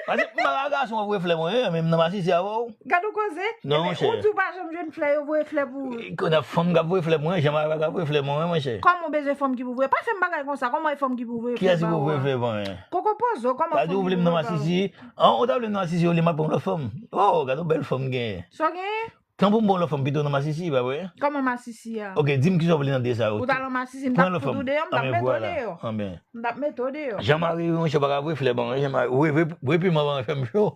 Paske m pa ka gason ap voye flè mwen, wi, men m nan masisi avè w. Gade w koze. Non, monchè. Ou di w pa janm jwenn flè, yo voye flè pou ou. Kounye a fanm k ap voye flè mwen, Jean Marie pa ka voye flè mwen, wi, monchè. Kòman w bezwen fanm ki pou voye? Pa fè m bagay konsa, kòman e fanm ki pou voye flè ba ou a? Kiyès ki pou voye flè mwen? Koko poze w, kòman fanm ki pou voye flè ba ou? Sa di ou vle m nan masisi? An, ou ta vle m nan masisi, ou li m ap pran lòt fanm. Oh, gade yon bèl fanm m genyen. Sa w genyen? Tanpri m pran lòt fanm pito nan masisi, pa vre? Kòman masisi a? Ok, di m kisa w vle nan de sa yo. Ou ta nan masisi, m t ap fout ou deyò, m t ap mete w deyò. Anben, voilà. Anben. M t ap mete w deyò. Jean Marie, monchè, pa ka voye flè ban mwen, Jean Marie. Voye, voye, voye piman ban mwen, fè m cho.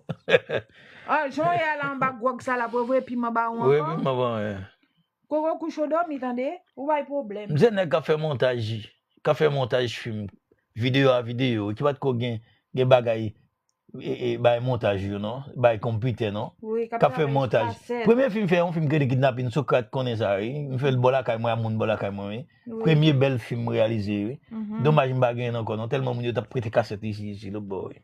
Ah, jan w ye a la anba gwòg sa la, pou voye piman ba ou ankò? Voye piman ban mwen. Koko kouche w dòmi, tande? Ou bay pwoblèm. M se nèg k ap fè montaj, k ap fè montaj fim, videyo a videyo, ki pa t ko gen, gen bagay e, e, bay montaj yo, non? Bay konpitè, non? Wi, k ap travay sou kasèt. Premye fim m fè, yon fim ki rele Kidnapin, Sokrat konnen sa, wi. M fè l bò lakay mwen, a moun bò lakay mwen, wi. Wi. Premye bèl fim m reyalize, wi. Domaj m pa genyen l ankò, non? Tèlman moun yo t ap prete kasèt isi, isi, lòt bò, wi.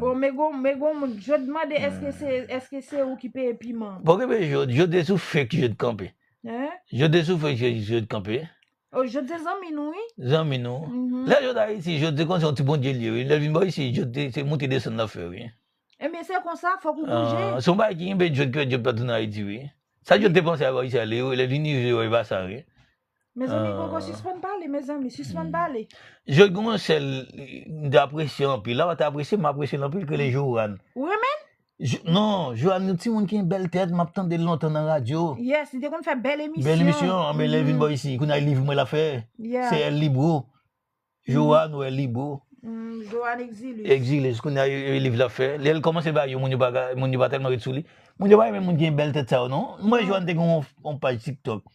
Bon, men gon, men gon moun, Jod mande èske se, èske se ou ki peye piman? Bon, okipe Jod, Jod te sou fake Jod kanpe. Hein? Jod te sou fake Jod kanpe. Oh, Jod se zanmi nou, wi. Zanmi nou. Lè Jod Ayiti, Jod se konsa yon ti bondye l ye, wi. Lè l vin bò isi, Jod se, se monte desann l ap fè, wi. Ebyen, se konsa, fòk ou bouje. Ah, se yon bagay ki kenbe Jod, ki fè Jod pa tounen Ayiti, wi. Sa Jod te panse a bò isi a, lè, lè l vin rive, wè, e pa sa, wi. Mezanmi, Koko, sispann pale, mezanmi, sispann pale. Jod gen yon sèl, m te apresye anpil. La, pa te apresye, m apresye l anpil, ki rele Johan. Ou renmen l? Jo-, non, Johan, yon timoun ki gen bèl tèt, m ap tande l lontan nan radyo. Yes, li te konn fè bèl emisyon. Bèl emisyon, anben lè l vin bò isi, kounye a liv mwen l ap fè. Yeah. Se El Libro. Johan ou El Libro. Mm, Johan Exilus. Exilus, kounye a e, e liv l ap fè. Lè l kòmanse bay yo, moun yo pa ka, moun yo pa tèlman ret sou li. Moun yo pa renmen moun ki gen bèl tèt sa yo, non. M wè Johan te gen yon, yon paj TikTok.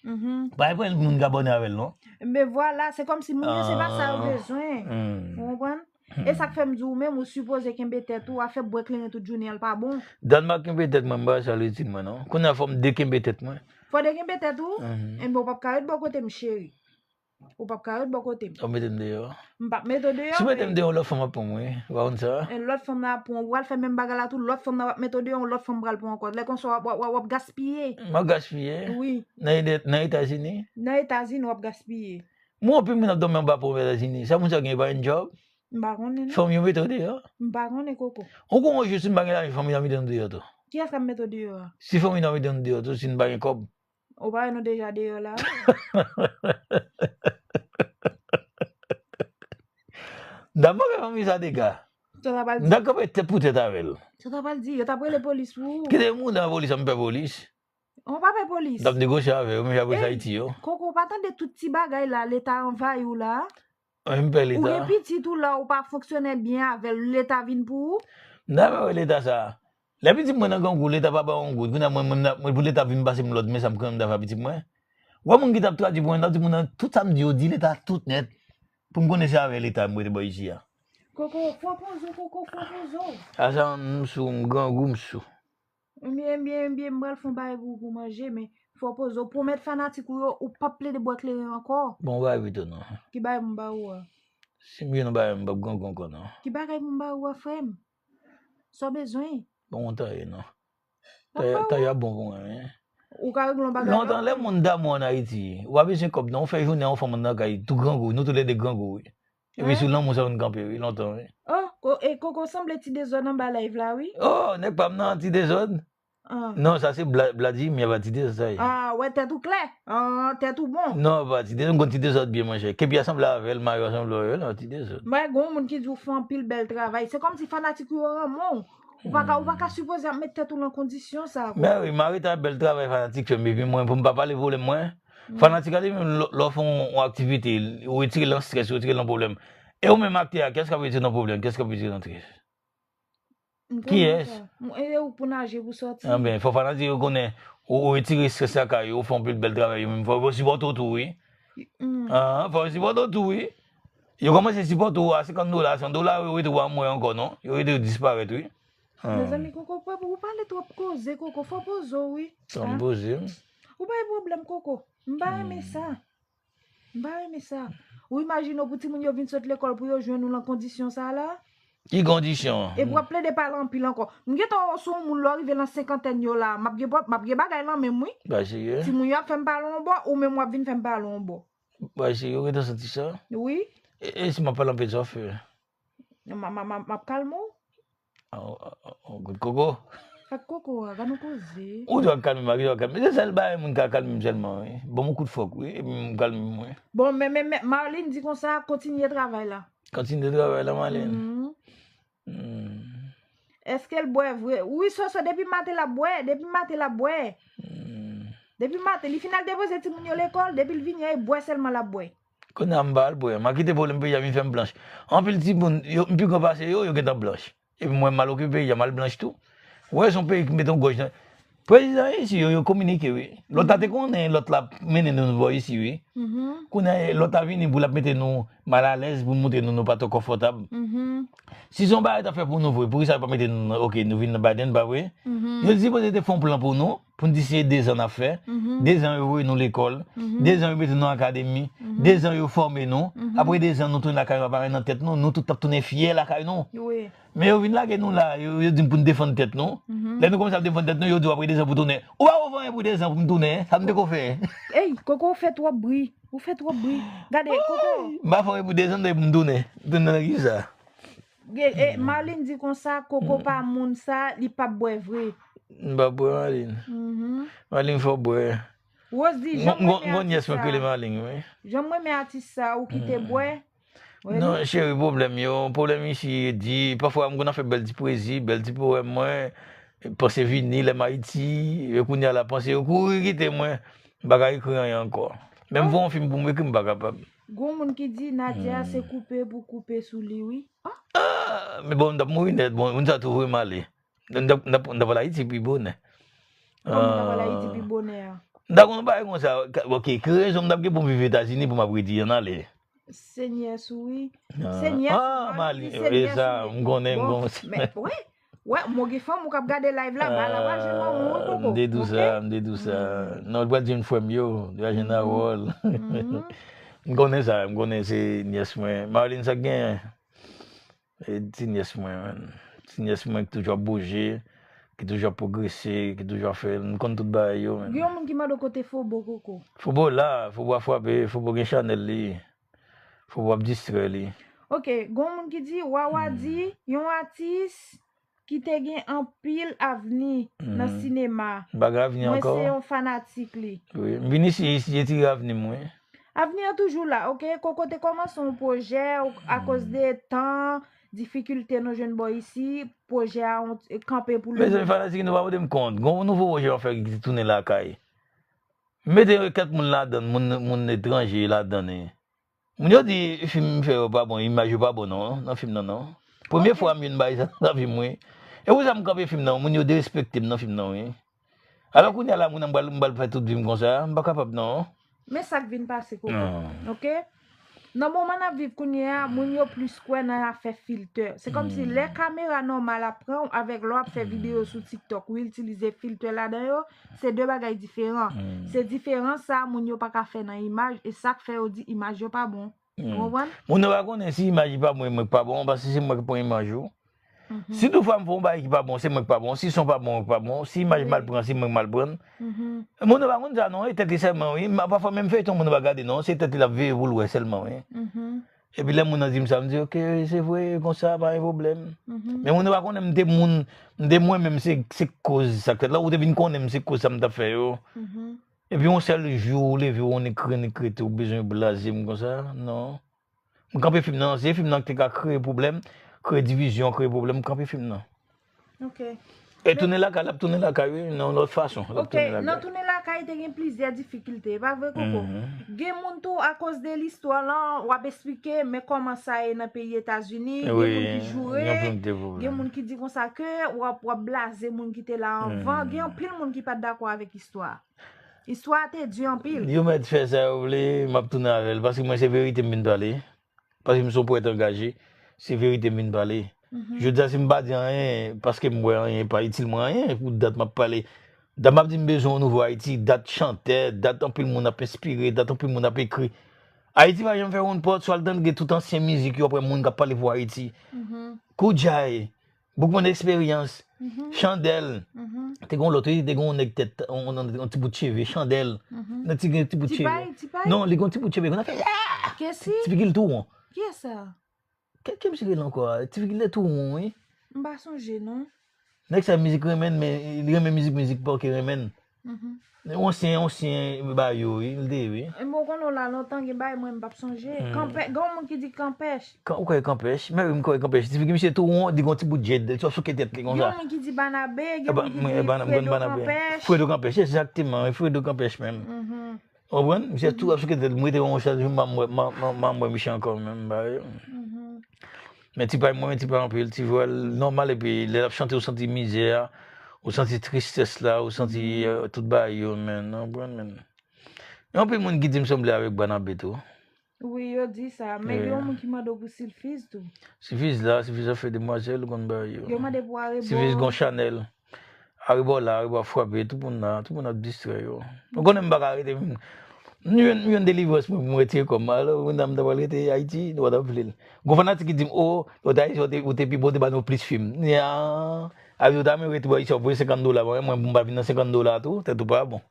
Pa gen moun k abòne avè l, non. Men vwala, se kòmsi moun yo se pa sa yo bezwen. Ou konprann? E sa k fè m di w menm, ou sipoze kenbe tèt ou, afè bwè kleren tout jounen an, l pa bon. Dènmak kenbe tèt mwen, m pa wè sa l itil mwen, non. Kounye a fò m dekenbe tèt mwen. Fò w dekenbe tèt ou? Enben, w p ap ka ret bò kote m, cheri. Ou p ap ka ret bò kote m. W ap mete m deyò? M p ap mete w deyò. Si w mete m deyò, yon lòt fanm ap pran mwen, wi. Ou pa konn sa? E lòt fanm nan ap pran w, ou pral fè menm bagay la tou, lòt fanm nan p ap mete w deyò, yon lòt fanm pral pran w ankò. Lè konsa, w ap, w ap, w ap gaspiye. M ap gaspiye? Wi. Nan Ede-, nan Etazini? Nan Etazini, w ap gaspiye. Mwen, anpil moun ap dòmi anba pon Etazini. Sa moun sa yo gen, yo pa jwenn djòb? M pa konnen, non. Fanmi yo mete yo deyò. M pa konnen, Koko. Ou konn yon jou, si m pa gen lajan, fanmi yo mete nou deyò tou. Kiyès k ap mete w deyò a? Si fanmi nou mete nou deyò tou, si n pa gen kòb. Ou pa wè nou deja deyò la? N ta manke fanmi sa dega. Sa ta pral di? N ta kanpe tèt pou tèt avè l. Sa ta pral di? Yo t ap rele polis pou ou. Kite moun nan polis, sa m pè polis. Ou pa pè polis. N t ap negosye avè yo, men apre sa Ayiti yo. Koko, ou pa tande tout ti bagay la, Leta anvayi w la? Wi, m pè Leta. Ou gen pitit ou la, ou pa fonksyone byen avè l, Leta vin pou ou? M ta pè Leta sa. Lè pitit mwen nan grangou, Leta pa ba yon goud. Kounye a mwen, mwen, mwen, pou Leta vin pase m lòd, men sa m konnen m ta fè a pitit mwen. Ou wè moun ki t ap tradui pou mwen, m t ap di moun nan, tout sa m di yo, di Leta tout nèt. Pou m konnen se avè Leta m rete bò isi a. Koko, fò poze w, Koko, fò poze w. A sa, m sou, m grangou, m sou. Ebyen, ebyen, ebyen, m pral fè yon bagay pou, pou manje, men fò w poze w. Pwomèt fanatik ou yo, ou p ap plede bwè kleren ankò. Bon, bagay pito non. Ki bagay pou m ba ou a? Si m gen yon bagay, m p ap grangou ankò non. Ki bagay pou m ba ou a, frè m? Sa w bezwen? Bon, yon tayè non. Tayè, tayè ap bon pou mwen, wi. ou ka regle yon bagay lontan, lè moun damou ann Ayiti, ou pa bezwen kòb non, ou fè jounen an, ou fè moun nan kay, tou grangou, nou toulède grangou, wi. Epi sou lanmou sa nou kanpe, wi, lontan, wi. Oh, ko- e Koko sanble ti dezòd anba live la, wi. Oh, nèg pa m nan ti dezòd. Ah. Non, sa se bla- Bladimir, pa ti dezòd sa ye. Ah, wè, tèt ou klè. Ah, tèt ou bon. Non, pa ti dezòd, m konn ti dezòd byen, monchè. Kepi a sanble avè l, Mayo a sanble avè l, non, ti dezòd. Mwen, gen yon moun ki di w fè anpil bèl travay. Se kòmsi fanatik yo renmen w. Ou pa ka, ou pa ka sipoze ap met tèt ou nan kondisyon sa, Koko. Men wi, Marita, bèl travay fanatik fè m, epi mwen, pou m pa pale pwoblèm mwen, fanatik a li menm, lè lè w fè yon, yon aktivite, ou retire l nan strès, ou retire l nan pwoblèm. E ou menm aktè a, kiyès k ap retire l nan pwoblèm, kiyès k ap retire l nan strès? Kiyès? E ou pou naje, pou sòti. Anben, fò fanatik yo konnen, ou, ou retire strès lakay yo, ou fè yon pil bèl travay yo menm, fò yo sipòte w tou, wi. Ah, fò yo sipòte w tou, wi. Yo kòmanse sipòte w a senkant dola, san dola, yo rete w a mwen ankò, non? Yo rete yo disparèt, wi. Mezanmi, Koko, pwè, ou pale twòp koze, Koko, fò poze w, wi. Fò m poze m. Ou bay pwoblèm, Koko. M pa renmen sa. M pa renmen sa. Ou imajine w pou timoun yo vin sot lekòl pou yo jwenn ou nan kondisyon sa la? Ki kondisyon? Epi w ap plede pale anpil ankò. M gentan wè w se yon moun lè w rive nan senkantèn yo la. M ap gen pwòp, m ap gen bagay nan men m, wi. Ba serye? Timoun yo ap fè m pale yon bò, ou menm w ap vin fè m pale yon bò. Ba serye, ou gentan santi sa? Wi. E, e si m ap pale anpil, sa w fè? M a- m a- m a- m ap kalme w. Ah, oh, oh, oh, kout koko. Ak koko a, gade yon koze. Ou dwe kalme m, ou dwe kalme. Se sèl bagay moun ka kalme m sèlman, wi. Ban m yon kout fòk, wi, epi m kalme m, wi. Bon, men, men, men, Marlene di konsa, kontinye travay la. Kontinye travay la, Marlene. Mhm. Hmm. Èske l bwè vre? Wi, Soso, depi maten l ap bwè, depi maten l ap bwè. Hmm. Depi maten, li fin al depoze timoun yo lekòl, depi l vini an, e bwè sèlman l ap bwè. Kounye a m pa al bwè, m a kite pwoblèm peyi a vin fè m blanch. Anpil timoun, yo, m pi gran pase yo, yo gentan blanch. Epi mwen m al okipe peyi a, m al blanch tou. Ou wè, se yon peyi ki mete yon gòj nan. Prezidan isi yo, yo kominike, wi. Lòt la te konnen, lòt la mennen nou bò isi, wi. Mhm. Kounye a, lòt la vini pou l ap mete nou malalèz, pou l montre nou nou pa twò konfòtab. Mhm. Si se yon bagay t ap fè pou nou vre, poukisa yo pa mete nou nan, oke, nou vin nan Biden, pa vre? Mhm. Yo sipoze te fè yon plan pou nou, pou n di se dezan n ap fè. Mhm. Dezan yo voye nou lekòl. Mhm. Dezan yo mete nou nan akademi. Mhm. Dezan yo fòme nou. Mhm. Apre dezan, nou tounen lakay nou, aparèy nan tèt nou, nou tout t ap tounen fyè lakay nou. Wi. Men yo vin lage nou la, yo, yo di n pou n defann tèt nou. Mhm. Lè nou kòmanse ap defann tèt nou, yo di w apre dezan pou tounen. Ou pa wè w fè anyen pou dezan pou m tounen, sa m te ko fè? Ey, Koko, ou fè twòp bri. Ou fè twòp bri. Gade, Koko. M pa fè anyen pou dezan, pou m tounen. Tounen nan kisa? Ge- e, Marlene di konsa, Koko pa moun sa, li p ap bwè vre. M p ap bwè, Marlene. Mhm. Marlene fò bwè. Rose di, jan m renmen atis sa. Gon nyès mwen k rele Marlene, wi. Jan m renmen atis sa, ou kite bwè. Non, cheri, pwoblèm yo, pwoblèm isi, di, pafwa m konn ap fè bèl ti pwezi, bèl ti powèm mwen, panse vini, lè m Ayiti, e kounye a la panse yo kouri kite mwen, m pa ka ekri anyen ankò. Menm voye yon fim pou m ekri, m pa kapab. Gon moun ki di Nadia se koupe pou koupe sou li, wi. Ah, men bon, m t ap mouri nèt, bon, moun sa tou voye m ale. M t ap, m t ap, m t ap al Ayiti pi bonè. Kòman w t ap al Ayiti pi bonè a? M ta konn yon bagay konsa, ka- oke, ki rezon m t ap gen pou m viv Etazini pou m ap redi ann ale? Senyè sou, wi. Ah, Senyè sou, ah, Mali, Mali, e Senyè sa, sou, wi. M konnen, m konnen. Bon, men, wè, wè, mwen gen fanm ou k ap gade live la, ba la pa jwenn manman w, wi, Koko. M te di w sa, m te di w sa. Non, l pral jwenn frè m yo, l pral jwenn Harold. M konnen sa, m konnen se nyès mwen. Marlene, sa k genyen? E ti nyès mwen, man. Ti nyès mwen ki toujou ap bouje, ki toujou ap pwogrese, ki toujou ap fè, m konn tout bagay yo, man. Gen yon moun ki mande w kote Fobo, Koko. Fobo la, Fobo a frape, Fobo gen chanèl li. Fobo ap distrè li. Oke, gen yon moun ki di, Wawa di, yon atis ki te gen anpil avni nan sinema. M pa gen avni ankò. Mwen se yon fanatik li. Wi, m vin isi, isi retire avni m, wi. Avni an toujou la, oke? Koko te kòmanse yon pwojè, akoz de tan, difikilte nou jwenn bò isi, pwojè a kanpe pou le moman. Mezanmi, fanatik nou pa pote m kont. Gon nouvo pwojè w ap fè ki tounen lakay. M mete kèk moun ladann, moun, moun etranje ladann, wi. Moun yo di fim m fè yo pa bon, imaj yo pa bon non, nan fim nan non. Premye fwa m jwenn bagay sa nan vi m, wi. E pou sa m kanpe fim nan, moun yo derespekte m nan fim nan, wi. Alò kounye a la, moun nan m pral, m pral fè tout vi m konsa, m pa kapab non. Men sa k vin pase, Koko. Oke? Nan moman n ap viv kounye a, moun yo plis kwè nan afè filtè. Se kòmsi lè kamera nòmal ap pran w avèk lè w ap fè videyo sou TikTok, ou itilize filtè ladan yo, se de bagay diferan. Se diferans sa moun yo pa ka fè nan imaj, e sa k fè yo di imaj yo pa bon. Ou konprann? Moun yo pa konnen si imaj li pa bon, e mwen k pa bon, paske se mwen k pran imaj ou. Si toutfwa m fè yon bagay ki pa bon, se mwen ki pa bon. Si son pa bon, mwen ki pa bon. Si imaj mal pran, se mwen ki mal pran. Moun yo pa konn sa non, e tèt li sèlman, wi. Pafwa menm feyton moun yo pa gade non, se tèt li l ap veye pou l wè sèlman, wi. Epi lè moun nan di m sa, m di, "Ok, se vre, konsa, pa gen pwoblèm." Men moun yo pa konnen m te moun, m te mwen menm, se, se koz sa k fèt la, ou te vin konnen m, se koz sa m t ap fè yo. Epi yon sèl jou, ou leve, ou nèk kre, nèk krete, ou bezwen blaze m konsa, non. M kanpe fim nan, se fim nan ki te ka kreye pwoblèm, kreye divizyon, kreye pwoblèm, m kanpe fim nan. Ok. E tounen lakay, l ap tounen lakay, wi, nan yon lòt fason. L ap tounen lakay. Ok, nan tounen lakay, te gen plizyè difikilte, e pa vre, Koko? Gen moun tou, akoz de listwa lan, w ap esplike, men kòman sa ye nan peyi Etazini, gen moun ki joure, gen moun ki di konsa ke w ap, w ap blaze moun ki te la anvan, gen anpil moun ki pa t dakò avèk istwa. Istwa a te di anpil. Yo mèt fè sa yo vle, m ap tounen avè l, paske mwen se verite m vin pale. Paske m se yon powèt angaje, se verite m vin pale. Jodi a, si m pa di anyen, paske m wè anyen pa itil mwen anyen, pou dat m ap pale. Dat m ap di m bezwen yon nouvo Ayiti, dat chantè, dat anpil moun ap enspire, dat anpil moun ap ekri. Ayiti pa janm fè yon pòt, swa l tande tout ansyen mizik yo, ap wè moun k ap pale pou Ayiti. Koudjay, Boukman Eksperyans, Chandèl, te gen yon lòt, wi, te gen yon nèg tèt, yon, yon, yon ti bout cheve, Chandèl. Nèg ti gen ti bout cheve. Tipay, Tipay? Non, li gen yon ti bout cheve, konn ap fè, ah! Kesi? Ti figi l tou won. Kiyès sa? Ke, ke misye rele ankò a? Ti figi l tou won, wi. M pa sonje, non. Nèg sa mizik renmen, men li renmen mizik, mizik pa oke renmen. Yon ansyen, yon ansyen ba yo, wi, li te ye, wi. E mwen konnen w la lontan, gen bagay mwen m p ap sonje. Kanpè, gen yon moun ki di Kanpèch. Kan, ou kwè Kanpèch? Men wi, m kwè Kanpèch. Ti figi misye tou won, li gen yon ti bout djed, li t ap souke tèt li konsa. Gen yon moun ki di Banabe, gen moun ki di Fredo Kanpèch. Fredo Kanpèch, egzakteman, wi, Fredo Kanpèch menm. Ou konprann? Misye tou ap souke tèt li, m rete yon chak jou, m pa m wè, m pa m wè misye ankò menm, m pa wè. Men ti pay mwen, men ti pay anpil, ti vwal nòmal, epi lè l ap chante, ou santi mizè a, ou santi tristès la, ou santi, eh, tout bagay yo, men, ou konprann, men. Gen anpil moun ki di m sanble avèk Banabe tou. Wi, yo di sa, men gen yon moun ki mande w pou Silfiz tou. Silfiz la, Silfiz ap fè demwazèl, ou konn bagay yo. Yo mande pou Arebò. Silfiz gon Chanèl. Arebò la, Arebò ap frape, tout moun la, tout moun ap distrè yo. Ou konnen m pa ka rete, m, m jwenn, m jwenn delivrans mwen pou m retire kò m. Alò, moun nan m ta pral rete Ayiti, nou pa t ap vle l. Gon fanatik ki di m, "O, lè w te Ayiti, ou te, ou te pi bon, te ba nou plis fim." Ya, avi ou ta menm rete bò Ayiti, w ap voye senkant dola, mwen, mwen, pou m pa vin nan senkant dola tou, tèt ou pa bon.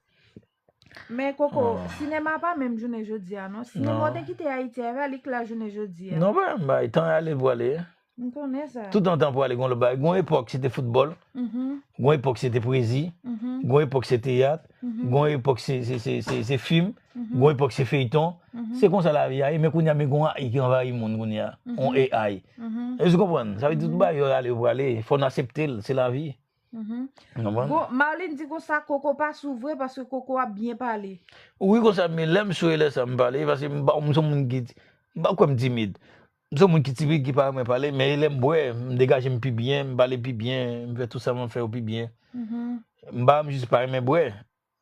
Men Koko, sinema pa menm jounen jodi a non. Sinema ou te kite Ayiti a, li k la jounen jodi a. Non, pa menm bagay, tan ale l prale. M konnen sa. Tout tan, tan prale, gon lòt bagay. Gon epòk se te foutbòl. Gon epòk se te pwezi. Gon epòk se teyat. Gon epòk se, se, se, se, se fim. Gon epòk se feyton. Se konsa lavi a ye, men kounye a, men gon A I ki anvayi moun kounye a. On A I. Èske w konprann? Sa vle di tout bagay yo ale, yo prale. Fò n asepte l, se lavi. Ou konprann? Bon, Marlene di konsa, Koko pa sou vre paske Koko ap byen pale. Wi, konsa, men lè m sou e lè sa m pale, paske m pa, m se yon moun ki, m pa kwè m timid. M se yon moun ki timid, ki pa renmen pale, men lè m bwè, m degaje m pi byen, m pale pi byen, m fè tout sa m ap fè yo pi byen. M pa, m jis pa renmen bwè.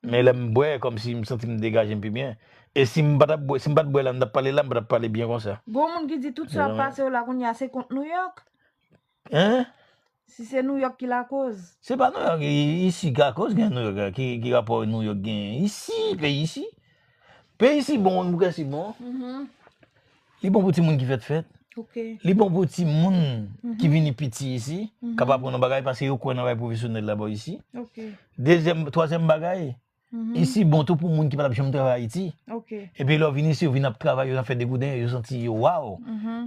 Men lè m bwè, kòmsi m santi m degaje m pi byen. E si m pa t ap bwè, si m pa t bwè la, m t ap pale la, m pa t ap pale byen konsa. Gon moun ki di tout sa ap pase yo la kounye a, se kont Nouyòk? Hein? Si se Nouyòk ki lakoz. Se pa Nouyòk, i-, isi ki lakoz, gen Nouyòk, ki, ki rapò Nouyòk gen isi, peyi isi. Peyi isi bon, moun kè si bon. Li bon pou timoun ki fèt fèt. Ok. Li bon pou timoun ki vini piti isi, k ap aprann yon bagay, paske yo kwè nan bagay pwofesyonèl la bò isi. Ok. Dezyèm, twazyèm bagay, isi bon tou pou moun ki pa t ap janm travay Ayiti. Ok. Epi lè yo vin isi, yo vin ap travay, yo ap fè degouden, yo santi yo waw.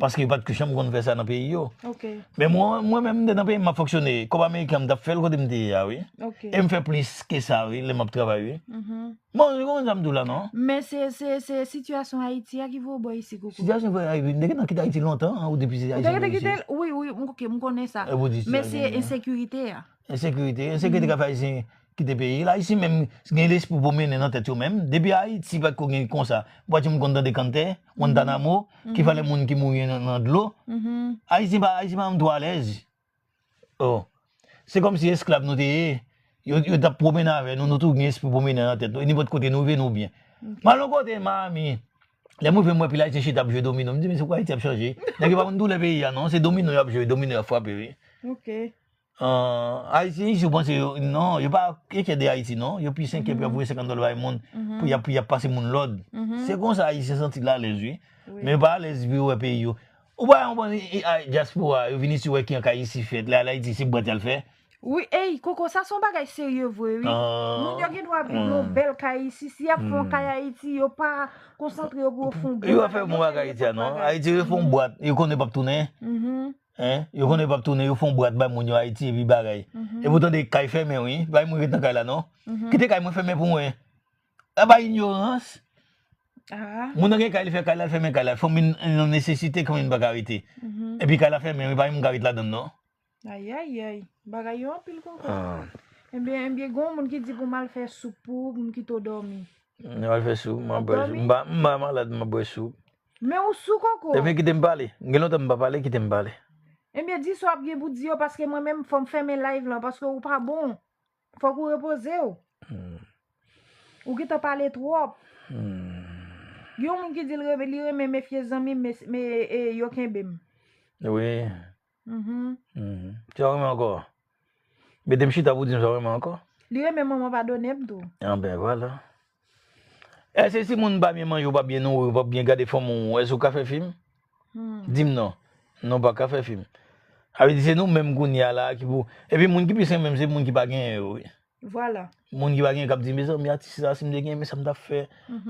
Paske yo pa t janm konn fè sa nan peyi yo. Ok. Men mwen, mwen menm, m te nan peyi m, m ap fonksyone. Kòb ameriken an, m t ap fè l kote m te ye a, wi. Ok. E m fè plis ke sa, wi, lè m ap travay, wi. Bon, ou konprann sa m di w la, non? Men se, se, se sitiyasyon Ayiti a ki voye w bò isi, Koko. Sitiyasyon voye Ayiti, m te gentan kite Ayiti lontan, an, ou depi se Ayisyen vin isi. Ou te gentan kite l? Wi, wi, ok, m konnen sa. Men se ensekirite a. Ensekirite, ensekirite k ap fè Ayisyen kite peyi. La, isi menm, gen lespri pwomennen nan tèt yo menm. Depi Ayiti pa t ko gen konsa, ou pa t janm konn tande kantè, Guantanamo, ki valè moun ki mouri nan, nan dlo. Ayisyen pa, Ayisyen pa janm twò alèz. Oh. Se kòmsi esklav nou te ye. Yo, yo t ap pwomennen avè nou, nou tou gen espri pwomennen nan tèt nou. E nenpòt kote nou rive, nou byen. M al yon kote, Miami. Lè m rive, m wè pil Ayisyen chita ap jwe domino. M di, "Men se pou Ayiti ap chanje." Nèg yo pa konn doulè peyi a, non. Se domino y ap jwe, domino y ap frape, wi. Ok. Ah, Ayisyen isi, ou panse yo, non, yo pa enkyè de Ayiti, non. Yo plis enkyè pou y ap voye senkant dola bay moun, pou y ap, pou y ap pase moun lòd. Se konsa Ayisyen santi l alèz, wi. Men yo pa alèz pou yo wè peyi yo. Ou pa konprann, dyaspora, yo vin isi, wè ki an kay isi fèt, la, la, Ayiti, se bwat y al fè. Wi, ey, Koko, sa se yon bagay serye vre, wi. Moun yo gen dwa viv nan yon bèl kay isi, si y ap fè yon kay Ayiti, yo pa konsantre yo pou yo fè yon bwat. Yo pa fè bon bagay Ayiti a, non. Ayiti, yo fè yon bwat, yo konnen p ap tounen. Hein? Yo konnen p ap tounen, yo fè yon bwat bay moun yo Ayiti, epi bagay. Epi w tande kay fèmen, wi. Bay moun ret nan kay la, non. Kite kay mwen fèmen pou mwen. A bay inyorans. Moun nan gen kay, li fè kay la, li fèmen kay la. Fanmi nan nesesite, fanmi pa ka rete. Epi kay la fèmen, wi, pa gen moun ka ret ladan, non. Ayayay, bagay yo anpil, Koko. Ebyen, ebyen, gen yon moun ki di pou m al fè soup pou ou, pou m kite w dòmi. M al fè soup, m ap bwè soup. M pa, m pa malad, m ap bwè soup. Men ou sou, Koko. Ebyen, kite m pale. Gen lontan m pa pale, kite m pale. Ebyen, di sa w ap gen pou di yo, paske mwen menm, fò m fèmen live lan, paske ou pa bon. Fòk ou repoze w. Ou gentan pale twòp. Gen yon moun ki di l renmen, li renmen mefye zanmi, men, men, e, yo kenbe m. Wi. Mhm. Mhm. Sa w renmen ankò? Mete m chita pou di m sa w renmen ankò. Li renmen manman padone m tou. Anben, vwala. Èske si moun pa byen manje, ou pa byen nouri, ou pa byen gade fanmi w, èske ou ka fè fim? Di m non. Non, ou pa ka fè fim. Sa vle di se nou menm kounye a la ki pou. Epi moun ki pi renmen m, se moun ki pa genyen yo, wi. Vwala. Moun ki pa genyen k ap di, mezanmi, atis sa, si m te genyen, men sa m t ap fè.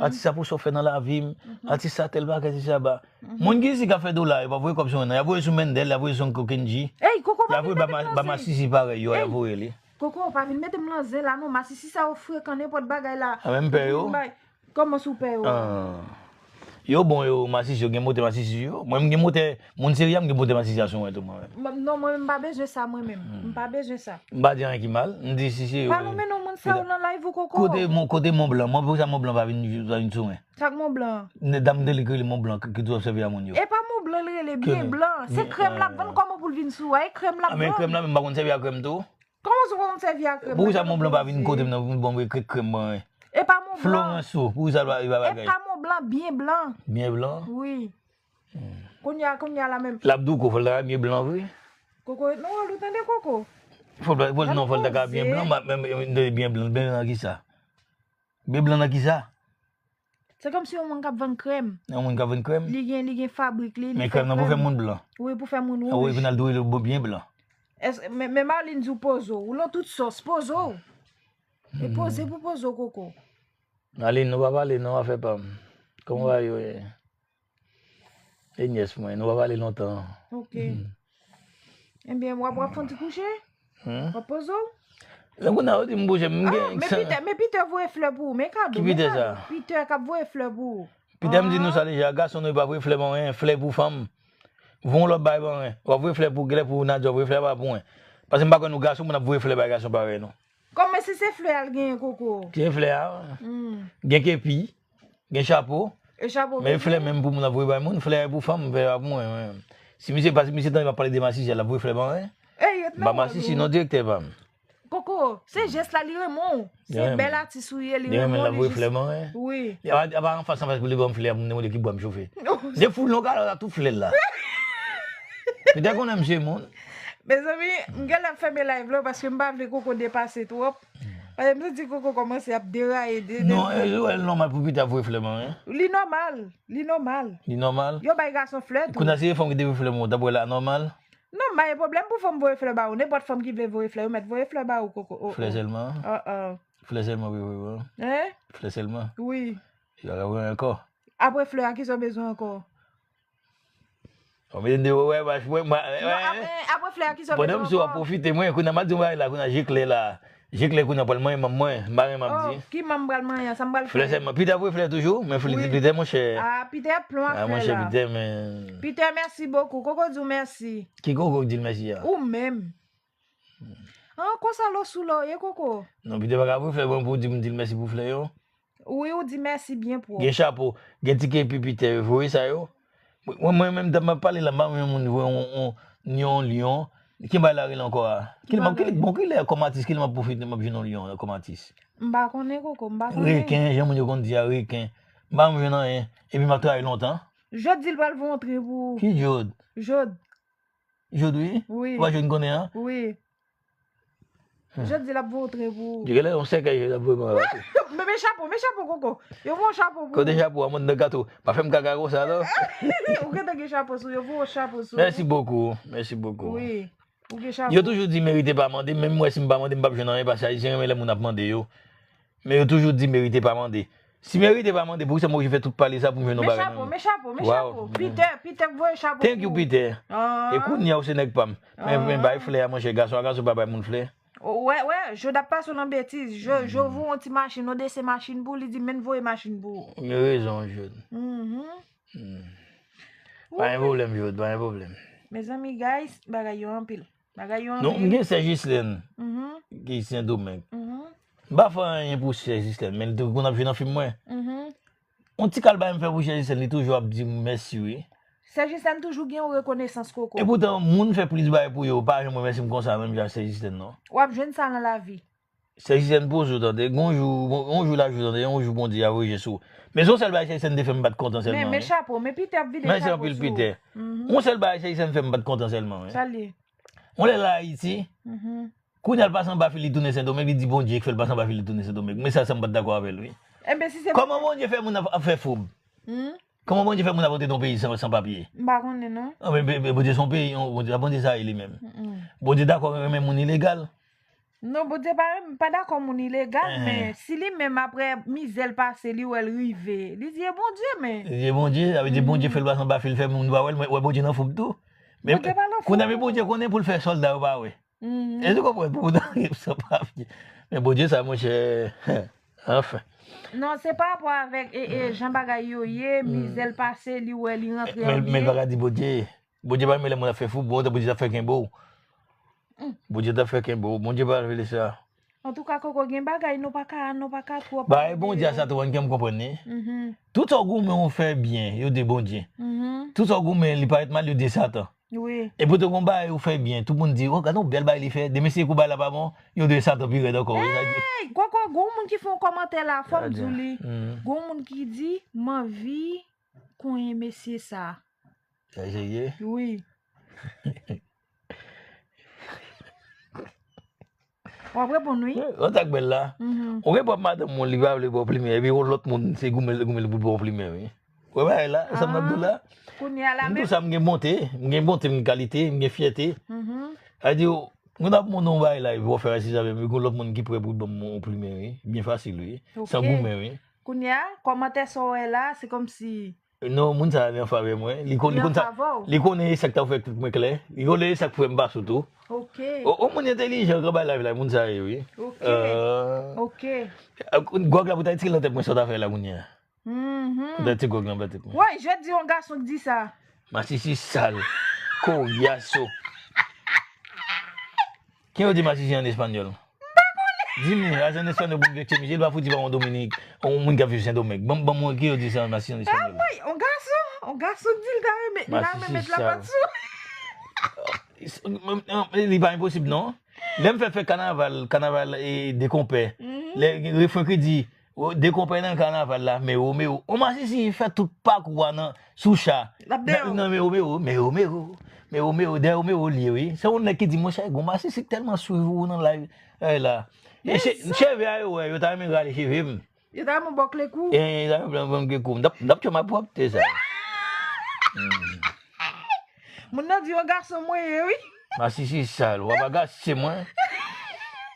Atis sa, pou sa w fè nan lavi m. Atis sa, tèl bagay, atis sa ba. Moun ki isi k ap fè dola, yo pa voye kòb sou mwen, non. Y ap voye sou Mendel, y ap voye sou Uncle Kenji. Ey, Koko, pa vin mete m nan zen. Y ap voye ba ma-, ba masisi parèy yo, y ap voye li. Koko, pa vin mete m nan zen la, non. Masisi sa yo frekan, nenpòt bagay la. A, men m pè yo. Kòman si w pè yo? Yo bon, yo, masisi, yo gen motè masisi yo. Mwen, m gen motè, moun serye a, m gen motè masisi a sou mwen tou, mwen menm. Non, mwen menm, m pa bezwen sa, mwen menm. M pa bezwen sa. M pa di anyen ki mal. M di si se yo. Pa nonmen non moun sa yo nan live ou, Koko. Kote Mon, kote Mont Blanc? Mwen, poukisa Mont Blanc pa vin, pa vin sou mwen? Sa k Mont Blanc? Dam de li ki rele Mont Blanc, ki toujou ap sèvi a moun yo. E pa Mont Blanc li rele, byen blan. Se krèm l ap vann, kòman pou l vin sou a? E krèm l ap vann. A, men krèm la, men m pa konn sèvi a krèm tou. Kòman w pa konn sèvi a krèm? Poukisa Mont Blanc pa vin kote m nan pou m ban m krèm, krèm mwen? E pa Mont Blanc. Florence ou, poukisa l pa, li pa bagay? E pa Mont Blanc, byen blan. Byen blan? Wi. Kounye a, kounye a la menm. L ap di w, Koko, fò l ta byen blan vre. Koko ret nan wòl ou, tande, Koko. Fò l, fò l, non, fò l ta ka byen blan, byen blan, byen blan nan kisa? Byen blan nan kisa? Se kòmsi yon moun k ap vann krèm. Yon moun k ap vann krèm? Li gen, li gen fabrik li, li fè krèm. Men krèm nan pou fè moun blan. Wi, pou fè moun wouj. Wi, pou n al dwe l byen blan. Èske, men, men Marlene di w poze w. Ou lan tout sòs, poze w. E poze pou poze w, Koko. Marlene, nou pa pale non, afè pa m. Kòman bagay yo ye? E nyès mwen, nou pa pale lontan. Ok. Ebyen, w ap, w ap fè yon ti kouche? W ap poze w? Lè kounye a yo di m kouche, m gen. Men Peter, men Peter voye flè pou ou, men kado, men kado. Ki Peter sa? Peter k ap voye flè pou ou. Peter, m di nou sa deja, gason nou pa voye flè pou anyen, flè pou fanm. Voye yon lòt bagay pou anyen. W ap voye flè pou, genlè pou Nadia, voye flè pa pou mwen. Paske m pa kwè nou gason pou n ap voye flè bay gason parèy nou. Kòman si se flè a l genyen, Koko? Ki flè a? Gen kepi. Gen chapo. E chapo. Men flè menm pou moun ap voye bay moun, flè pou fanm, flè pa pou mwen, mwen. Si misye pa, si misye tande m ap pale de masisi, l ap voye flè ban mwen. Ey, yo t nan wòl ou. M pa masisi non, direktè pa m. Koko, se jès la li renmen w. Se bèl atis ou ye, li renmen w, l ap voye flè ban mwen. Wi. Apa anfas anfas pou li ban m flè a, pou m demande ki bwa m chofe. Se foul non, gade la tout flè la. Peter konnen m se moun. Mezanmi, m genlè ap fèmen live la paske m pa vle Koko depase twòp. Paske m santi Koko kòmanse ap deraye de, de. Non, e, e nòmal pou Peter voye flè ban mwen. Li nòmal, li nòmal. Li nòmal? Yo bay gason flè tou. Kounye a se fanm ki te voye flè ban mwen, w t ap wè l anòmal? Non, m pa gen pwoblèm pou fanm voye flè ba ou. Nenpòt fanm ki vle voye flè, yo mèt voye flè ba ou, Koko. Flè sèlman? Flè sèlman, wi, wi, wi. Hein? Flè sèlman? Wi. Yo ap wè ankò. Apre flè a, kisa w bezwen ankò? Bon, men de wè, wè, wè, wè. Non, apre, apre flè a, kisa w bezwen ankò? Pandan m sou ap pwofite, mwen, kounye a m ap di yon bagay la, kounye a je klè la. Je klè kounye a pral manyen manm mwen, m pa renmen ap di. Oh, ki manm pral manyen an, sa m pral fè? Flè sèlman. Peter voye flè toujou, men Peter, monchè. Ah, Peter plon afè la. Ah, monchè, Peter, men. Peter, mèsi bokou. Koko di w mèsi. Ki Koko k di l mèsi a? Ou menm. Ah, konsa lo sou lo ye, Koko? Non, Peter pa ka voye flè, bon, pou di m di l mèsi pou flè yo. Wi, ou di mèsi byen pwòp. Gen chapo, gen ti kepi Peter, voye sa yo. Mwen, mwen menm, m ap pale la, m pa renmen moun voye yon, yon, yon lyon. Ki bay la rele ankò a? Ki lè m ap, ki lè, bon, ki lè kòm atis, ki lè m ap pwofite, m ap jwenn yon lyon kòm atis? M pa konnen, Koko, m pa konnen. Reken, jan moun yo konn di a, reken. M pa renmen jwenn anyen. Epi m ap travay lontan. Jod di l pral voye yon tri pou ou. Ki Jod? Jod. Jod, wi? Wi. Ou pa jwenn konnen an? Wi. Jodi l ap voye yon tren pou ou. Li genlè yon sèkèy l ap voye mwen la tou. Men, men chapo, men chapo, Koko. Yo voye yon chapo pou ou. Kote chapo a, mwen nan gato. Pa fè m kaka konsa, non. Ou gentan gen chapo sou, yo voye yon chapo sou ou. Merci beaucoup, merci beaucoup. Wi. Ou gen chapo. Yo toujou di merite pa mande, menm mwen si m pa mande, m p ap jwenn anyen, paske Ayisyen renmen lè moun ap mande yo. Men yo toujou di merite pa mande. Si merite pa mande, poukisa m oblije fè tout pale sa pou m jwenn yon bagay nan men? Men chapo, men chapo, men chapo. Peter, Peter k voye chapo pou ou. Thank you, Peter. E kounye a ou se nèg pa m. Men, men bay flè a, monchè, gason a gason pa bay moun flè. Wè, wè, Jod ap pase w nan betiz. Jod voye yon ti machin, yon desen machin pou ou, li di men voye machin pou ou. Gen rezon, Jod. Pa gen pwoblèm, Jod, pa gen pwoblèm. Mezanmi, guys, bagay yo anpil. Bagay yo anpil. Non, m gen sè Jislèn ki Sendomeng. M pa fè anyen pou sè Jislèn, men li te konn ap jwe nan fim mwen. Yon ti kalbay m fè pou sè Jislèn, li toujou ap di m mèsi, wi. Sè Jislèn toujou gen yon rekonesans, Koko. E poutan, moun fè plis bagay pou yo, pa janm remèsye m konsa, menm jan sè Jislèn, non. W ap jwenn sa nan lavi. Sè Jislèn poze w tande, gon jou, yon jou l ap jou tande, yon jou Bondye ap reje sou ou. Men se yon sèl bagay sè Jislèn te fè m pa t kontan sèlman, men, men chapo, men Peter ap vide chapo sou ou. Mèsi anpil, Peter. Yon sèl bagay sè Jislèn fè m pa t kontan sèlman, wi. Sa l ye? Yon lè l al Ayiti, kounye a l pase anba fil, li tounen Sendomeng, li di Bondye k fè l pase anba fil, li tounen Sendomeng. Men sa, sa m pa t dakò avè l, wi. Enben, si se Kòman Bondye fè moun ap, ap fè foub? Kòman Bondye fè moun ap antre nan yon peyi san, san papye? M pa konnen, non. Anben, Bondye se yon peyi, yon, Bondye, Bondye sa ye li menm. Bondye dakò renmen moun ilegal. Non, Bondye pa, pa dakò moun ilegal, men si li menm apre mizè l pase, li wè l rive, li di e Bondye, men. Li di e Bondye, sa vle di Bondye fè l pase anba fil, fè moun pa wè l, mwen wè Bondye nan foub tou. Men kounye a, men Bondye konnen pou l fè sòlda yo pa wè. Èske w konprann? Pou moun nan rive san papye. Men Bondye sa, monchè, anfen. Non, se pa rapò avèk e, e, jan bagay yo ye, mizè l pase, li wè, li rantre an byen. Men, men l pa ka di Bondye. Bondye pa renmen lè moun ap fè foub, bon, Bondye t ap fè kenbe w. Bondye t ap fè kenbe w. Bondye pa vle sa. Antouka, Koko, gen bagay nou pa ka, nou pa ka twò pale de yo. Bagay Bondye a sa tou, ann kè m konprann li. Tout sa w goumen ou fè byen, yo di Bondye. Tout sa w goumen, li parèt mal, yo di Satan. Wi. E poutan gon bagay ou fè byen, tout moun di, o, gade yon bèl bagay li fè, demen si kou bagay la pa bon, yo di Satan pi rèd ankò, wi, sa di. Hey! Koko, gon moun ki fè yon kòmantè la, fò m di w li. Gon moun ki di, m anvi konyen mesye sa. Sa serye? Wi. W ap reponn wi. Yon tak bèl la. Ou gen pwòp madanm ou, li pa vle ba w plimen, epi yon lòt moun, se goumen, goumen li pou l ba w plimen, wi. Ou wè bagay la, sa m ap di w la. Kounye a la menm. M di w sa, m gen bonte, m gen bonte, m gen kalite, m gen fyète. Sa di w, moun ap montre yon bagay la, epi w ap fè rasis avè m, epi gon lòt moun ki prè pou l ban m yon plimen, wi. Byen fasil, wi. San goumen, wi. Kounye a, kòmantè sa w wè la, se kòmsi Non, moun sa a li an favè mwen. Li kon, li konn sa, li konnen e sa k ta fè tout mwen klè. Li konnen e sa k fè m pa sou tou. Ok. O, o, moun entèlijan k anba live la, moun sa a ye, wi. Ok. Euh, ok. Gwòg la pou ta retire nan tèt mwen sa w ta fè la kounye a. Mhm. Pou ta retire gwòg la anba tèt mwen. Woy, je di yon gason k di sa. Masisi sal. Koryaso. Ki yo di masisi an espanyòl? Dime, ajan espanyo pou m vekse misye, li pa fouti pa yon Dominik, yon moun k ap viv Sendomeng. Ban, ban mwen ki yo di sa, masisi an espanyo. Anmwey, on gason, on gason di l ta renmen, li ta renmen met lapat sou. Li pa enposib, non. Lè m fè, fè kanaval, kanaval, e, de konpè. Lè refren ki di, o, de konpè nan kanaval la, mero, mero. On masisi fè tout pakou a nan, sou cha. L ap deyò. Nan, nan mero, mero, mero, mero. Mero, mero, dèyè mero li ye, wi. Se yon nèg ki di, monchè, gon masisi k tèlman swiv ou nan live. Ay la. E cheve a yo wè, yo ta renmen rale cheve m. Yo ta renmen ba w kle kou. E, yo ta renmen ba m kle kou. M t ap, m t ap tchwe malpwòpte sa. Moun nan di yon gason mwen ye, wi. Masisi sal, w ap agase mwen.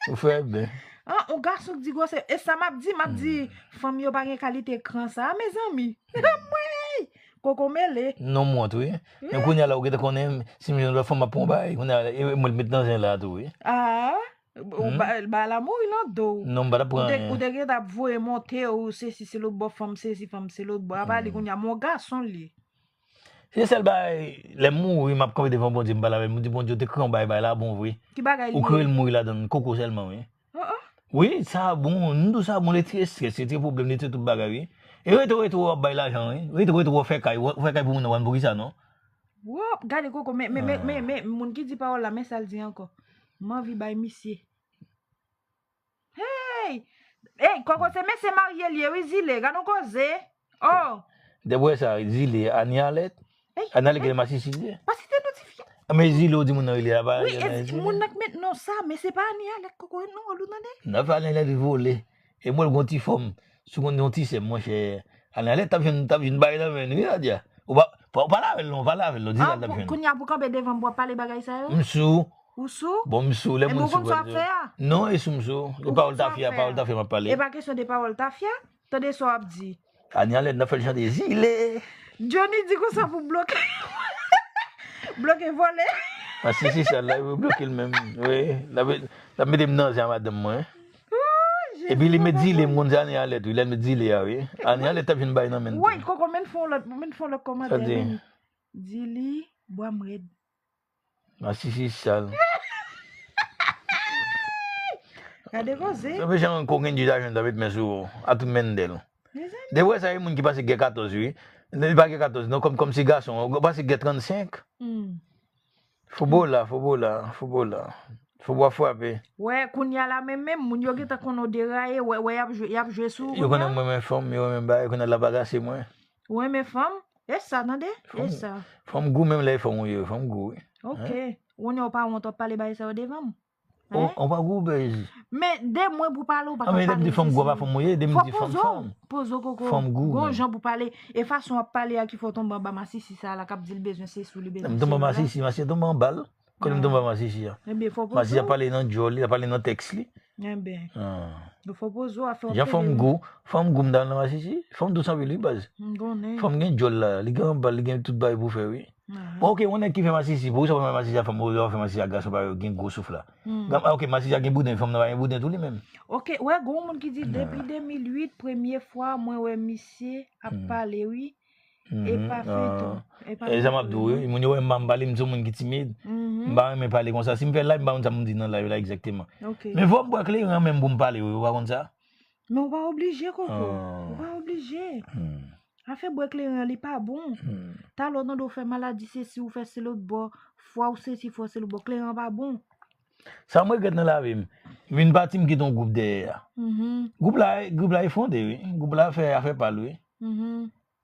Ou fè byen. An, yon gason k di gwosè. E sa m ap di, m ap di, fanm yo pa gen kalite kran sa, mezanmi. Anmwey! Koko mele. Non, m wont, wi. Men kounye a la, ou gentan konnen, si m jwenn lòt fanm, m ap pran yon bagay. Kounye a, e mwen l met nan zen la tou, wi. Ah, ou ba, ba la mouri nan do w. Non, m pa t ap pran anyen. Ou te, ou te gentan ap voye monte, ou sesi, se lòt bò, fanm sesi, fanm se lòt bò. Apa li kounye a, mon gason li. Se sèl bagay, lè m mouri, m ap kanpe devan Bondye, m pale avè l, m di, Bondye, ou te kreye yon bagay, bagay la bon vre. Ki bagay li ye? Ou kreye l mouri ladan l, koko sèlman, wi. Oh, oh. Wi, sa bon, m di w sa bon, li retire estrès, li retire pwoblèm, li retire tout bagay, wi. E retwo, retwo, w ap bay lajan, wi. Retwo, retwo, w ap fè kay, w ap fè kay pou moun nan, w konn poukisa, non? Wop, gade koko, men, men, men, men, men, moun ki di pawòl la, men sa l di ankò. M anvi bay misye. Hey! Hey, koko se mesye marye l ye, wi, Zile, gade yon koze. Oh! Depi w wè sa, Zile, Ani Alèt. Hey, Ani Alèt, hey. Gen masisi li ye. Pa site non ti fi. Anmè, Zile ou di moun nan rele a, pa Wi, e moun nan k met non sa, men se pa Anie Alèt, Koko, non, ou tande? Nan fè Anie Alèt vole. E mwen, l gon ti fòm. Si w konn yon ti sè m, monchè. Anie Alèt t ap jwenn, t ap jwenn bagay nan men nou, wi, Nadia. Ou pa, pa, ou pale avè l non, ou pale avè l non, di sa l t ap jwenn. Kounye a pou kanpe devan m, w ap pale bagay sa yo? M sou. Ou sou? Bon, m sou, lè moun sou. Ebyen, ou konn sa w ap fè a? Non, e sou m sou. E pawòl tafya, pawòl tafya m ap pale. E pa kesyon de pawòl tafya? Tande sa w ap di. Anie Alèt, n ap fè l chante Zile. Johnny di konsa pou bloke. Bloke vòlè. Masisi sa la, yo bloke l menm. Wi, l ap, l ap mete m nan zen a madanm mwen. Epi li met Zile, m konn se Anie Alèt, wi, lè l met Zile a, wi. Anie Alèt t ap jwenn bay nan men l tou. Woy, Koko, men fè yon lòt, men fè yon lòt kòmantè, men. Di li, bwa m rèd. Masisi sal. Gade koze. Sa fè jan kokenn di ta jwenn ta met men sou ou. A tout mendel. Mezanmi. Depi w wè sa e moun ki pase gè katòz wi. Li pa gè katòz non, kòm kòm se gason, ou pase gè trannsenk. Fobo la, fobo la, fobo la. Fobo ap frape. Wè, kounye a la menm menm, moun yo gentan konnen w deraye, wè, wè y ap jwe, y ap jwe sou ou kounye a. Yo konnen mwen renmen fanm, yo renmen bagay, kounye a l ap agase mwen. Ou renmen fanm? E sa, tande? E sa. Fanm gou menm lè e fanm ou ye, fanm gou wi. Ok. Kounye a w pa wont w ap pale bagay sa yo devan m? Ou pa gou bèz. Men de mwen pou pale ou pa ka pale. Anben lè m di fanm gou a pa fanm ou ye, de m di fanm fanm. Fò poze w, poze w Koko. Fanm gou. Gon jan pou pale. E fason w ap pale a ki fè w tonbe anba masisi sa la k ap di l bezwen sesi w, li bezwen sesi w la. M tonbe anba masisi, masisi tonbe anba l. Kote m tonbe anba masisi a? Ebyen fò poze w. Masisi ap pale nan djòl li, l ap pale nan tèks li. Enben. Fò poze w a fè w ap pede. Jan fanm gou, fanm gou m ta al nan masisi. Fanm dous anpil wi baz. M konnen. Fanm gen djòl la, li gen anba l, li gen tout bagay pou fè wi. Bon ok, yon nèg ki fè masisi, poukisa w pa fè masisi ak fanm, ou fè masisi ak gason parèy ou gen gwo souf la. Ok, masisi a gen bouden, fanm nan pa gen bouden tou li menm. Ok, wè gon moun ki di depi de mil uit premye fwa mwen wè misye ap pale wi. E pa feyton. E pa feyton. E sa m ap di w wi, moun yo wè m pa m pale, m se yon moun ki timid. M pa renmen pale konsa. Si m fè live, m pa konn sa pou m di nan live la egzakteman. Men fò m bwè kleren menm pou m pale wi, ou pa konn sa? Men ou pa oblije, Koko. Ou pa oblije. Afè bwè kleren an, li pa bon. Talè w tande w fè maladi sesi, ou fè se lòt bò, fwa w sesi, fwa w se lòt bò, kleren an pa bon. Sa m regrèt nan lavi m, m vin pati m kite yon gwoup dèyè a. Gwoup la, gwoup la efwonde wi. Gwoup la fè afè pa l wi.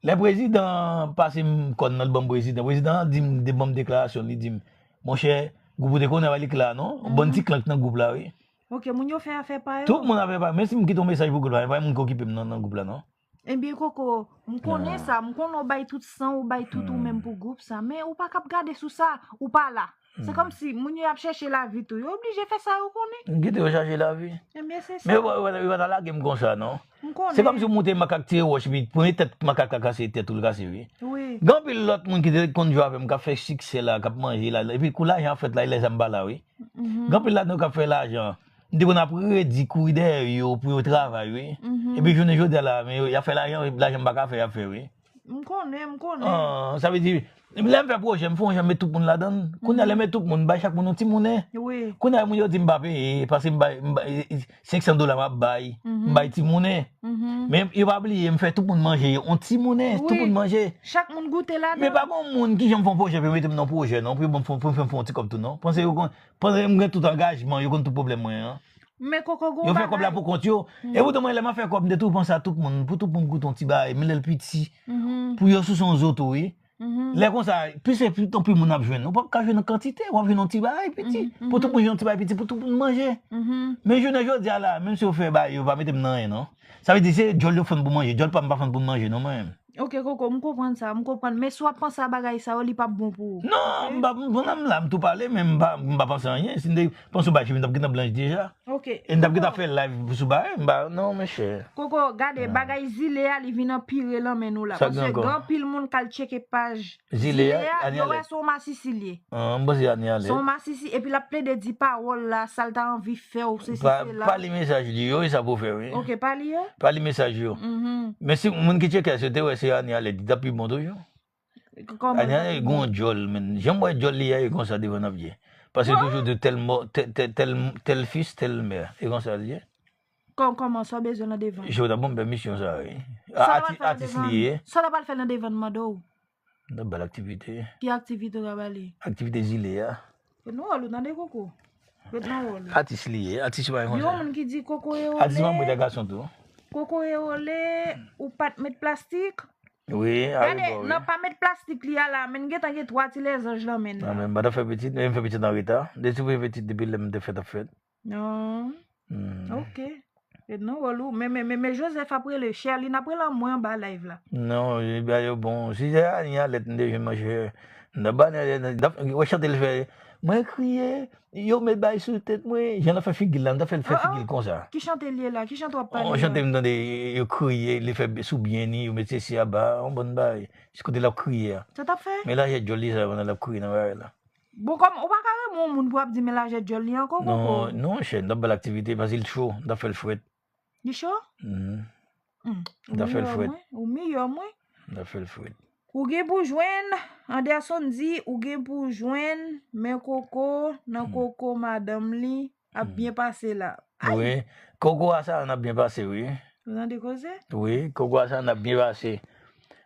Lè prezidan an pase m kòn nan, l ban m prezidan, prezidan an di m, de ban m deklarasyon l, li di m, monchè, gwoup ou te konnen avè l, li k la non, yon bann ti klank nan gwoup la wi. Ok, moun yo fè afè pa yo. Tout moun afè pa yo, menm si m kite yon mesaj pou gwoup la, men pa gen moun ki okipe m nan, nan gwoup la non. Ebyen Koko, m konnen sa, m konnen w bay tout san w, w bay tout ou menm pou gwoup sa, men ou pa k ap gade sou sa, ou pa la. Se kòmsi moun yo ap chèche lavi tou, yo oblije fè sa yo konnen. M kite yo chache lavi. Ebyen se sa. Men yo pa ta lage m konsa non. M konnen. Se kòmsi w moute makak tire wòch epi premye tèt makak la kase e tèt ou l kase wi. Wi. Gen anpil lòt moun ki te konn jwe avè m k ap fè siksè la, k ap manje la, epi kou lajan ap fèt la, e lè sa m pa la wi. Gen anpil ladan yo k ap fè lajan. M te konn ap redi kouri dèyè yo pou yo travay wi. Epi jounen jodi a la, men y ap fè lajan, lajan m pa ka fè, y ap fè wi. M konnen, m konnen. Sa vle di, lè m fè pwojè, m fè yon jan m met tout moun ladan l. Kounye a lè m met tout moun, m bay chak moun yon ti monnen. Wi. Kounye a moun yo di m pa peye, paske m bay, m bay, senk san dola m ap bay, m bay ti monnen. Men yo pa bliye, m fè tout moun manje yon ti monnen, tout moun manje. Chak moun goute ladan. Men pa gon moun ki janm fè yon pwojè, pou yo mete m nan pwojè non, pou yo ban m, pou yo fè m fè yon ti kòb tou non. Panse yo konn, pandan m gen tout angajman, yo konn tout pwoblèm mwen an. Men Koko gon bagay. Yo fè kòb la pou kont yo. E poutan mwen lè m ap fè kòb, m te toujou panse a tout moun, pou tout moun goute yon ti bagay, men lè l piti, pou yo souse yon zo tou wi. Lè konsa, plis e plis anpil moun ap jwenn. Ou p ap ka jwenn nan kantite, w ap jwenn yon ti bagay piti. Pou tout moun jwenn yon ti bagay piti, pou tout moun manje. Men jounen jodi a la, menm si yo fè bagay, yo pa mete m nan anyen non. Sa vle di se djòl yo fann pou manje, djòl pa m pa fann pou m manje non mwen menm. Ok Koko, m konprann sa, m konprann. Men si w ap panse a bagay sa yo, li p ap bon pou ou. Non, m pa, m nan m la, m tou pale, men m pa, m pa panse anyen. Si m te panse yon bagay, m t ap gentan blanch deja. Ok. E m t ap gentan fè live sou bagay, m pa, non, monchè. Koko, gade, bagay zile a, li vin anpire nan men nou la. Paske gen anpil moun k al tcheke paj zile a, yo wè se yon masisi li ye. M panse Anie Alèt. Se yon masisi, epi l ap plede di pawòl la, sa l ta anvi fè w, sesi, sela. Pa li mesaj li yo, e sa pou fè, wi. Ok, pa li yo? Pa li mesaj yo. Men si moun ki tcheke a, si yo te wè se Anie Alèt, li t ap pi bon toujou. Anie Alèt gen yon djòl, men. Jan m wè djòl li a, e konsa devan n ap ye. Paske yo toujou di tèl mò, tèl, tèl, tèl, tèl fis, tèl mè. E konsa l ye. Kòman, sa w bezwen nan devan? Jodi a, ban m pèmisyon sa, wi. Atis li ye. Sa w ta pral fè nan devan m, mande w? N ap ba l aktivite. Ki aktivite w ta ba li? Aktivite zile a. Ret nan wòl ou, tande Koko. Ret nan wòl ou. Atis li ye, atis pa gen konsa. Gen yon moun ki di Koko e ole. Atis pa mwen, gason tou. Koko e ole, ou pa t met plastik. Wi, a rebò, wi. Gade, nan pa met plastik li a la, men gentan gen twa ti lèzanj nan men l la. Nan men m pa t ap fè pitit, men m fè pitit an reta. Depi m fè pitit, depi lè m te fèt ap fèt. Non. Hmm. Ok. Ret nan wòl ou. Men, men, men, men Joseph ap rele, Sherline ap rele mwen anba live la. Non, e ba yo bon. Si se a, ni alèt, m te jwenn manje. Nan ba, nan, nan, nan, wè chante l fè. Mwen kriye, yo met bay sou tèt mwen. Jan l ap fè figi l la, m ta fè l fè figi l konsa. Ki chante l ye la? Ki chante w ap pale la? On chante m tande, yo kriye, li fè sou byen ni, yo met sesi aba, on bon bagay. Se kote l ap kriye a. Sa t ap fè? Men lajè djòl li sa, pandan l ap kriye nan bagay la. Bon, kòm ou pa ka renmen yon moun pou ap di men lajè djòl li ankò, Koko. Non, non, chè, m t ap ba l aktivite, paske l cho, m t ap fè l frèt. Li cho? Mhm. Hmm. M t ap fè l frèt. Ou miyò mwen, ou miyò mwen. M t ap fè l frèt. Ou gen pou jwenn, Anderson di, ou gen pou jwenn, men Koko, nan Koko madanm li, ap byen pase la. Ay! Wi, Koko a sa, n ap byen pase, wi. Ou tande koze? Wi, Koko a sa, n ap byen pase.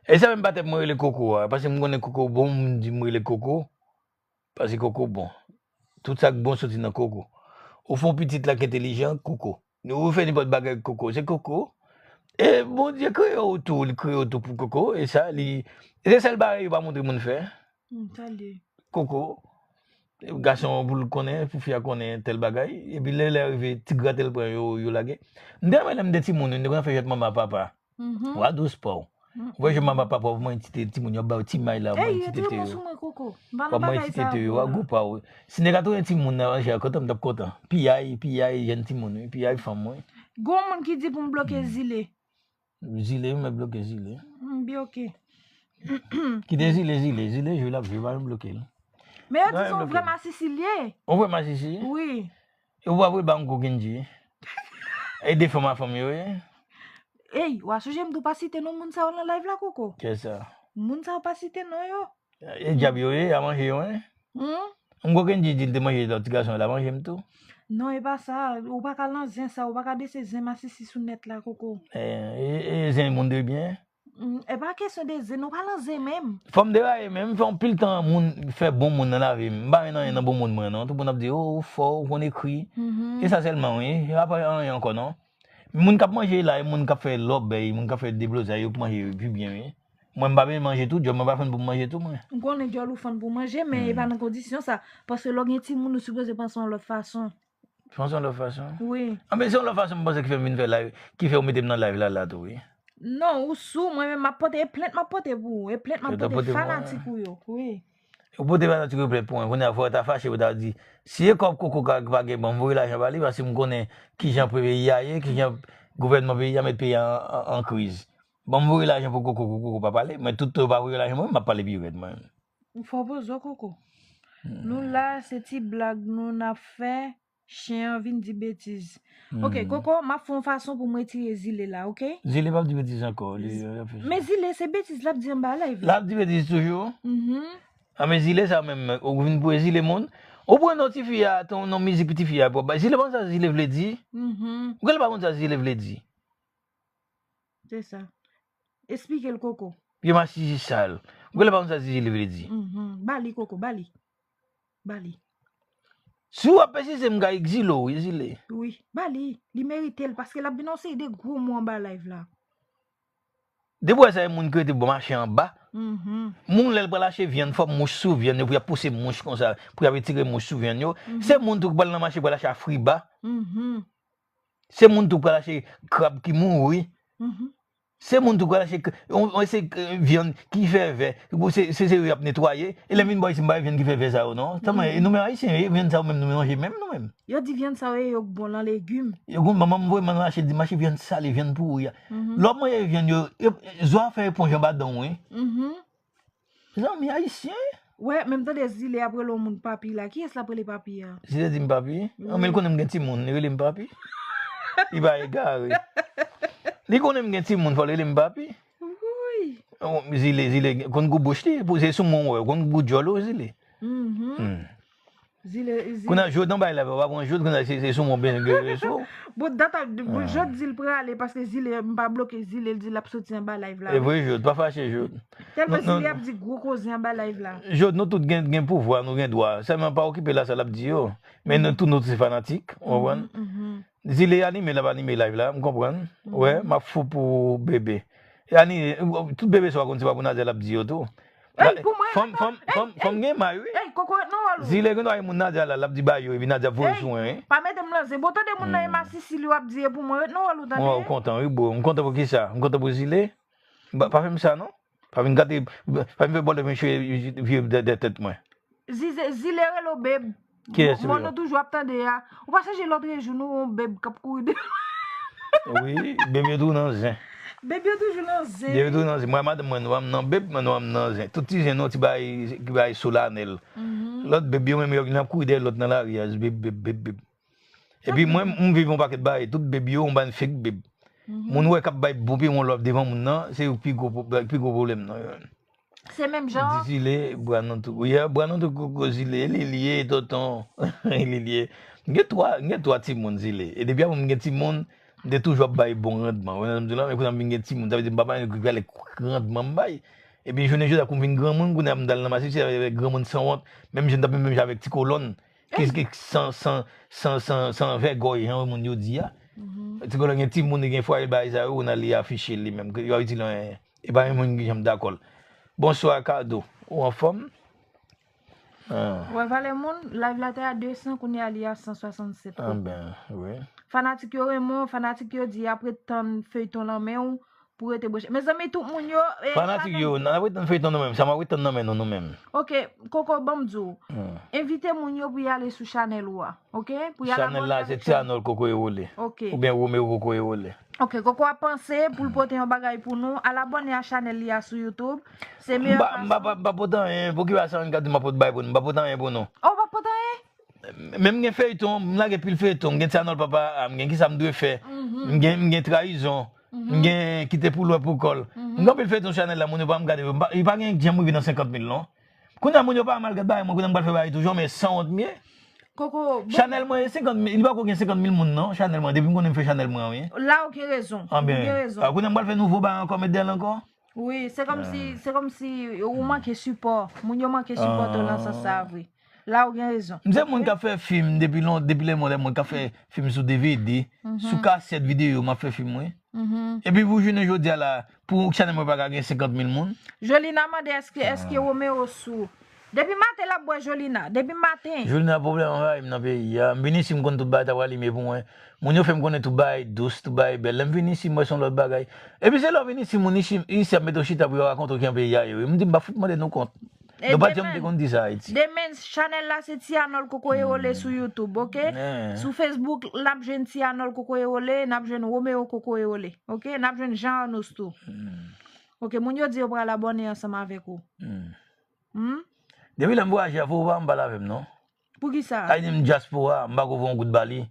E sa menm pa tèt mwen rele Koko a, paske m konnen Koko bon, m di m rele Koko, paske Koko bon. Tout sa k bon soti nan Koko. Ou fè yon pitit la k entelijan, Koko. Ou fè nenpòt bagay, Koko. Se Koko. E Bondye kreye w tou, li kreye w tou pou Koko. E sa, li, e se sèl bagay yo pa montre moun fè. Hmm, sa l ye. Koko. Gason pou l konnen, pou fi a konnen tèl bagay. Epi lè, lè rive, ti gratèl pran yo, yo lage. M te renmen lè m te timoun, m te konn fè jwèt manman papa. Mhm. Wa dous pa w. Mm. Ou wè jwèt manman papa, w ap manje ti te, timoun yo ap ba w ti may la, w ap manje ti tete yo. Ey, yo te bon sou mwen, Koko. M pa nan bagay sa yo, w a gou pa w. Si nèg a tounen timoun nan manje a, kontan, m t ap kontan. Piyay, piyay, jèn timoun, wi, piyay fanm, wi. Gon moun ki di pou m bloke Zile. Zile, mwen bloke Zile. M bloke. Kite Zile, Zile, Zile jwe l ap jwe, pa janm bloke l. Men yo di se yon vrè masisi l ye. Yon vrè masisi? Wi. Ou pa vle ba m kou Kendji. E de fanm a fanm yo ye. Ey, w a sonje m tou pa site non moun sa yo nan live la, Koko. Kiyès sa? Moun sa yo pa site non yo. E djab yo ye, a manje yo, en? Hmm? M kwè Kendji di l te manje lòt ti gason yo, l a manje m tou. Non, e pa sa. Ou pa ka nan zen sa, ou pa ka dese zen masisi sou nèt la, Koko. E, e, e zen moun de byen? Mm, e pa kesyon de zen, nou pa nan zen menm. Fò m deraye, men m fè anpil tan moun fè bon moun nan lavi m. M pa renmen anyen nan bon moun mwen, non. Tout moun ap di, "Oh, ou fò, ou konn ekri." Mhm. E sa sèlman, wi. E pa anyen ankò, non. Moun k ap manje la, e moun k ap fè lòbèy, moun k ap fè deblozay, yo k manje pi byen, wi. Mwen, m pa byen manje tou, djòl mwen pa fann pou m manje tou, mwen. M konnen djòl ou fann pou manje, men e pa nan kondisyon sa. Paske lè w gen timoun, ou sipoze panse yon lòt fason. Panse yon lòt fason? Wi. Anben, se yon lòt fason m panse ki fè m vin fè live, ki fè w mete m nan live la, la tou, wi. Non, ou sou, mwen menm m ap pote, e plent m ap pote pou ou, e plent m ap pote fanatik ou yo, wi. Ou pote fanatik ou yo plent pou mwen, kounye a fò w ta fache, w ta di, si e kòb Koko ka, pa gen, ban m voye lajan ba li, paske m konnen kijan peyi a ye, kijan gouvènman peyi a met peyi a an, an, an kriz. Ban m voye lajan pou Koko, pou Koko pa pale, mwen tout tan yo pa voye lajan mwen, m ap pale pi rèd, mwen. Ou fò poze w, Koko. Hmm. Nou la, se ti blag nou n ap fè. Chen an vin di betiz. Ok, Koko, m ap fè yon fason pou m retire Zile la, ok? Zile p ap di betiz ankò. Li, li ap fè sa. Men Zile, se betiz l ap di anba live la. L ap di betiz toujou? Mhm. A, men Zile sa menm, ou vin pou Zile moun. Ou pran non ti fi a, ton non mizik ti fi a, pou bay. Zile pa konn sa Zile vle di. Mhm. Ou genlè pa konn sa Zile vle di. Se sa. Esplike l, Koko. Vye masisi sal. Ou genlè pa konn sa Zile vle di. Mhm. Ba li, Koko, ba li. Ba li. Si w ap pèsiste, m ka egzile w, wi, Zile. Wi, ba li. Li merite l, paske l ap vin yon seri de gwo mo anba live la. Depi w wè sa, e moun ki rete bò mache anba. Mhm. Moun, lè l pral achte vyann, fò mouch sou vyann yo, pou y ap pouse mouch konsa, pou y ap retire mouch sou vyann yo. Mhm. Se moun tou ki pral nan mache, pral achte afriba. Mhm. Se moun tou pral achte krab ki mouri. Mhm. Se moun tou pral achte k-, on, on, se, eh, vyann ki fè vè. Bon, se, se, se yo y ap netwaye. E lè m vin bò isit, m pa wè vyann ki fè vè sa yo, non. Sa mwen, e nou menm Ayisyen, e vyann sa yo menm, nou manje menm, nou menm. Yo di vyann sa yo, yo bon nan legim. Yo gon manman m voye m nan mache, di mache vyann sale, vyann pouri a. Mhm. Lè w ap manje vyann yo, yo, zo a fè eponj anba dan w, wi. Mhm. Mezanmi, ayisyen. Wè, men m tande Zile ap rele yon moun papi la. Kiyès l ap rele papi a? Zile di m papi? Wi. Anben, l konnen m gen timoun, li rele m papi. Li pa egare. Li konnen m gen timoun, fò l rele m papi. Wi. Oh, Zile, Zile, konn gou bouch li, pou se sou mwen w wè, konn gou djòl ou, Zile. Mhm. Hmm. Zile, Zile. Kounye a, Jod nan bay la, pa pran Jod, kounye a, se, se sou mwen, ben, gen sou. Bon, dat ap, bon, Jod di l prale, paske Zile, m pa bloke Zile, l di l ap soti anba live la. E vre, Jod, pa fache, Jod. Tèlman Zile ap di gwo koze anba live la. Jod, nou tout gen, gen pouvwa, nou gen dwa. Sèlman pa okipe l a sa l ap di yo. Men nou tout, nou se fanatik, ou konprann? Mhm, mhm. Zile anime, l ap anime live la, m konprann. Mhm. Wè, m ap fou pou bebe. Yani, tout bebe sa w konn se pa pou Nadia l ap di yo tou. Ey, pou mwen, fòm, fòm, fòm, fòm gen may, wi. Ey, Koko ret nan wòl ou. Zile gen dwa gen moun Nadia la, l ap di bay yo, epi Nadia ap voye sou mwen, wi. Pa mete m nan zen. Bon, tande moun nan e masisi li w ap di e pou mwen, ret nan wòl ou, tande. Mwen, ou kontan, wi, bro. M kontan pou kisa? M kontan pou Zile. Pa, pa fè m sa, non. Pa vin gate, pa vin fè bòlè vin chwe vye dè, dè tèt mwen. Zize, Zile rele w beb. Kiyès Zile? Mòn nou toujou ap tande a. Ou pa sonje lòt jou nou wè yon beb k ap kouri de. Wi, beb yo tou nan zen. Beb yo toujou nan zen. Beb yo tou nan zen. Mwen, madanm mwen, nou wè m nan beb, mwen, nou wè m nan zen. Tout ti zen nou, ti bagay, ti bagay solanèl. Lòt beb yo menm, yo, y ap kouri dèyè lòt nan lari a, beb, beb, beb, beb. Epi mwen, m viv yon pakèt bagay, tout beb yo, yon bann fake beb. Moun wè k ap bay bon pye yon lòv devan moun nan, se yo pi gwo, pi gwo pwoblèm nan. Se menm jan. Di Zile, bra nan tou. Yeah, bra nan tou koko Zile, li li ye, tonton. Li li ye. M gen twa, m gen twa timoun Zile. E depi apre m gen timoun, m te toujou ap bay bon randman. Ou konn sa m di w la, men kounye a m vin gen timoun. Sa vle di m pa bay randman m bay. Epi jounen jodi a, kou m vin granmoun, kounye a m t al nan masisi avèk granmoun sanwont, menm jan m t ap menm jan avèk ti kolòn. Ki, ki san, san, san, san, san vègòy, jan moun yo di a. Ti kolòn gen timoun, li gen fwaye, bagay sa yo, kounye a li afiche li menm. Yo ap itilize yon, e pa yon moun ki janm dakò l. Bonswa, Kado. Ou anfòm? Ah. Wè, valè moun, live la te a de san, kounye a li a san swasannsèt. Ah ben, wi. Fanatik yo renmen w, fanatik yo di y ap ret tann feyton lan men w, pou rete branche. Mezanmi, tout moun yo, e, fanatik yo, n ap ret tann feyton nou menm. Sa m ap ret tann nan men nou, nou menm. Ok, Koko, ban m di w. Envite moun yo pou y ale sou chanèl ou a. Ok? Pou y al abòne avèk chanèl la. Chanèl la, se Ti Anòl Koko Ewole. Ok. Oubyen Romeo Koko Ewole. Ok, Koko ap panse pou l pote yon bagay pou nou. Al abòne a chanèl li a sou YouTube. Se meyè fason. M pa, m pa, m pa pote anyen. Poukisa sa moun ka di m ap pote bagay pou nou? M pa pote anyen pou nou. Oh, w pa pote anyen? Menm gen feyton, m lage pil feyton, m gen Ti Anòl Papa a, m gen Kisa m dwe fè, m gen, m gen Trayizon, m gen Kite pou lwè pou kò l. M gen anpil feyton sou chanèl la, moun yo pa janm gade yo. M pa, li pa gen janm rive nan senkant mil non. Kounye a moun yo pa janm al gad bagay mwen, kounye a m pral fè bagay toujou, men sanwont m ye. Koko, bon. Chanèl mwen e senkant mil, li pako gen senkant mil moun non, chanèl mwen, depi m konnen m fè chanèl mwen an, wi. La ou gen rezon. Ou gen rezon. Anben, kounye a m pral fè nouvo bagay ankò, met dèyè l ankò. Wi, se kòmsi, se kòmsi ou manke sipò. Moun yo manke sipò tou nan sans sa a vre. La ou gen rezon. M se moun k ap fè fim depi lon, depi lè mwen, lè mwen k ap fè fim sou D V D, sou kasèt videyo, m ap fè fim, wi. Epi pou jounen jodi a la, pou chanèl mwen pa ka gen senkant mil moun. Jolina mande èske, èske Romeo sou. Depi maten l ap bwè Jolina, depi maten. Jolina, pwoblèm anvayi m nan peyi a. M vin isit, m konn tout bagay ta pral lime pou mwen. Moun yo fè m konnen tout bagay dous, tout bagay bèl. Lè m vin isit, m wè se yon lòt bagay. Epi se lè w vin isit, moun isit, isit ap mete w chita pou yo rakonte w kijan peyi a ye, wi. M di m pa fout mande nou kont. Nou pa janm te konn di sa Ayiti. Demen, chanèl la se Ti Anòl Koko Ewole sou YouTube, ok? Sou Facebook, n ap jwenn Ti Anòl Koko Ewole, n ap jwenn Romeo Koko Ewole, ok? N ap jwenn Jean Arnos tou. Ok, moun yo di yo pral abòne ansanm avèk ou. Hmm? Depi lè m vwayaje a, Fobo pa janm pale avè m, non. Poukisa? Ay di m dyaspora, m pako voye yon goud ba li.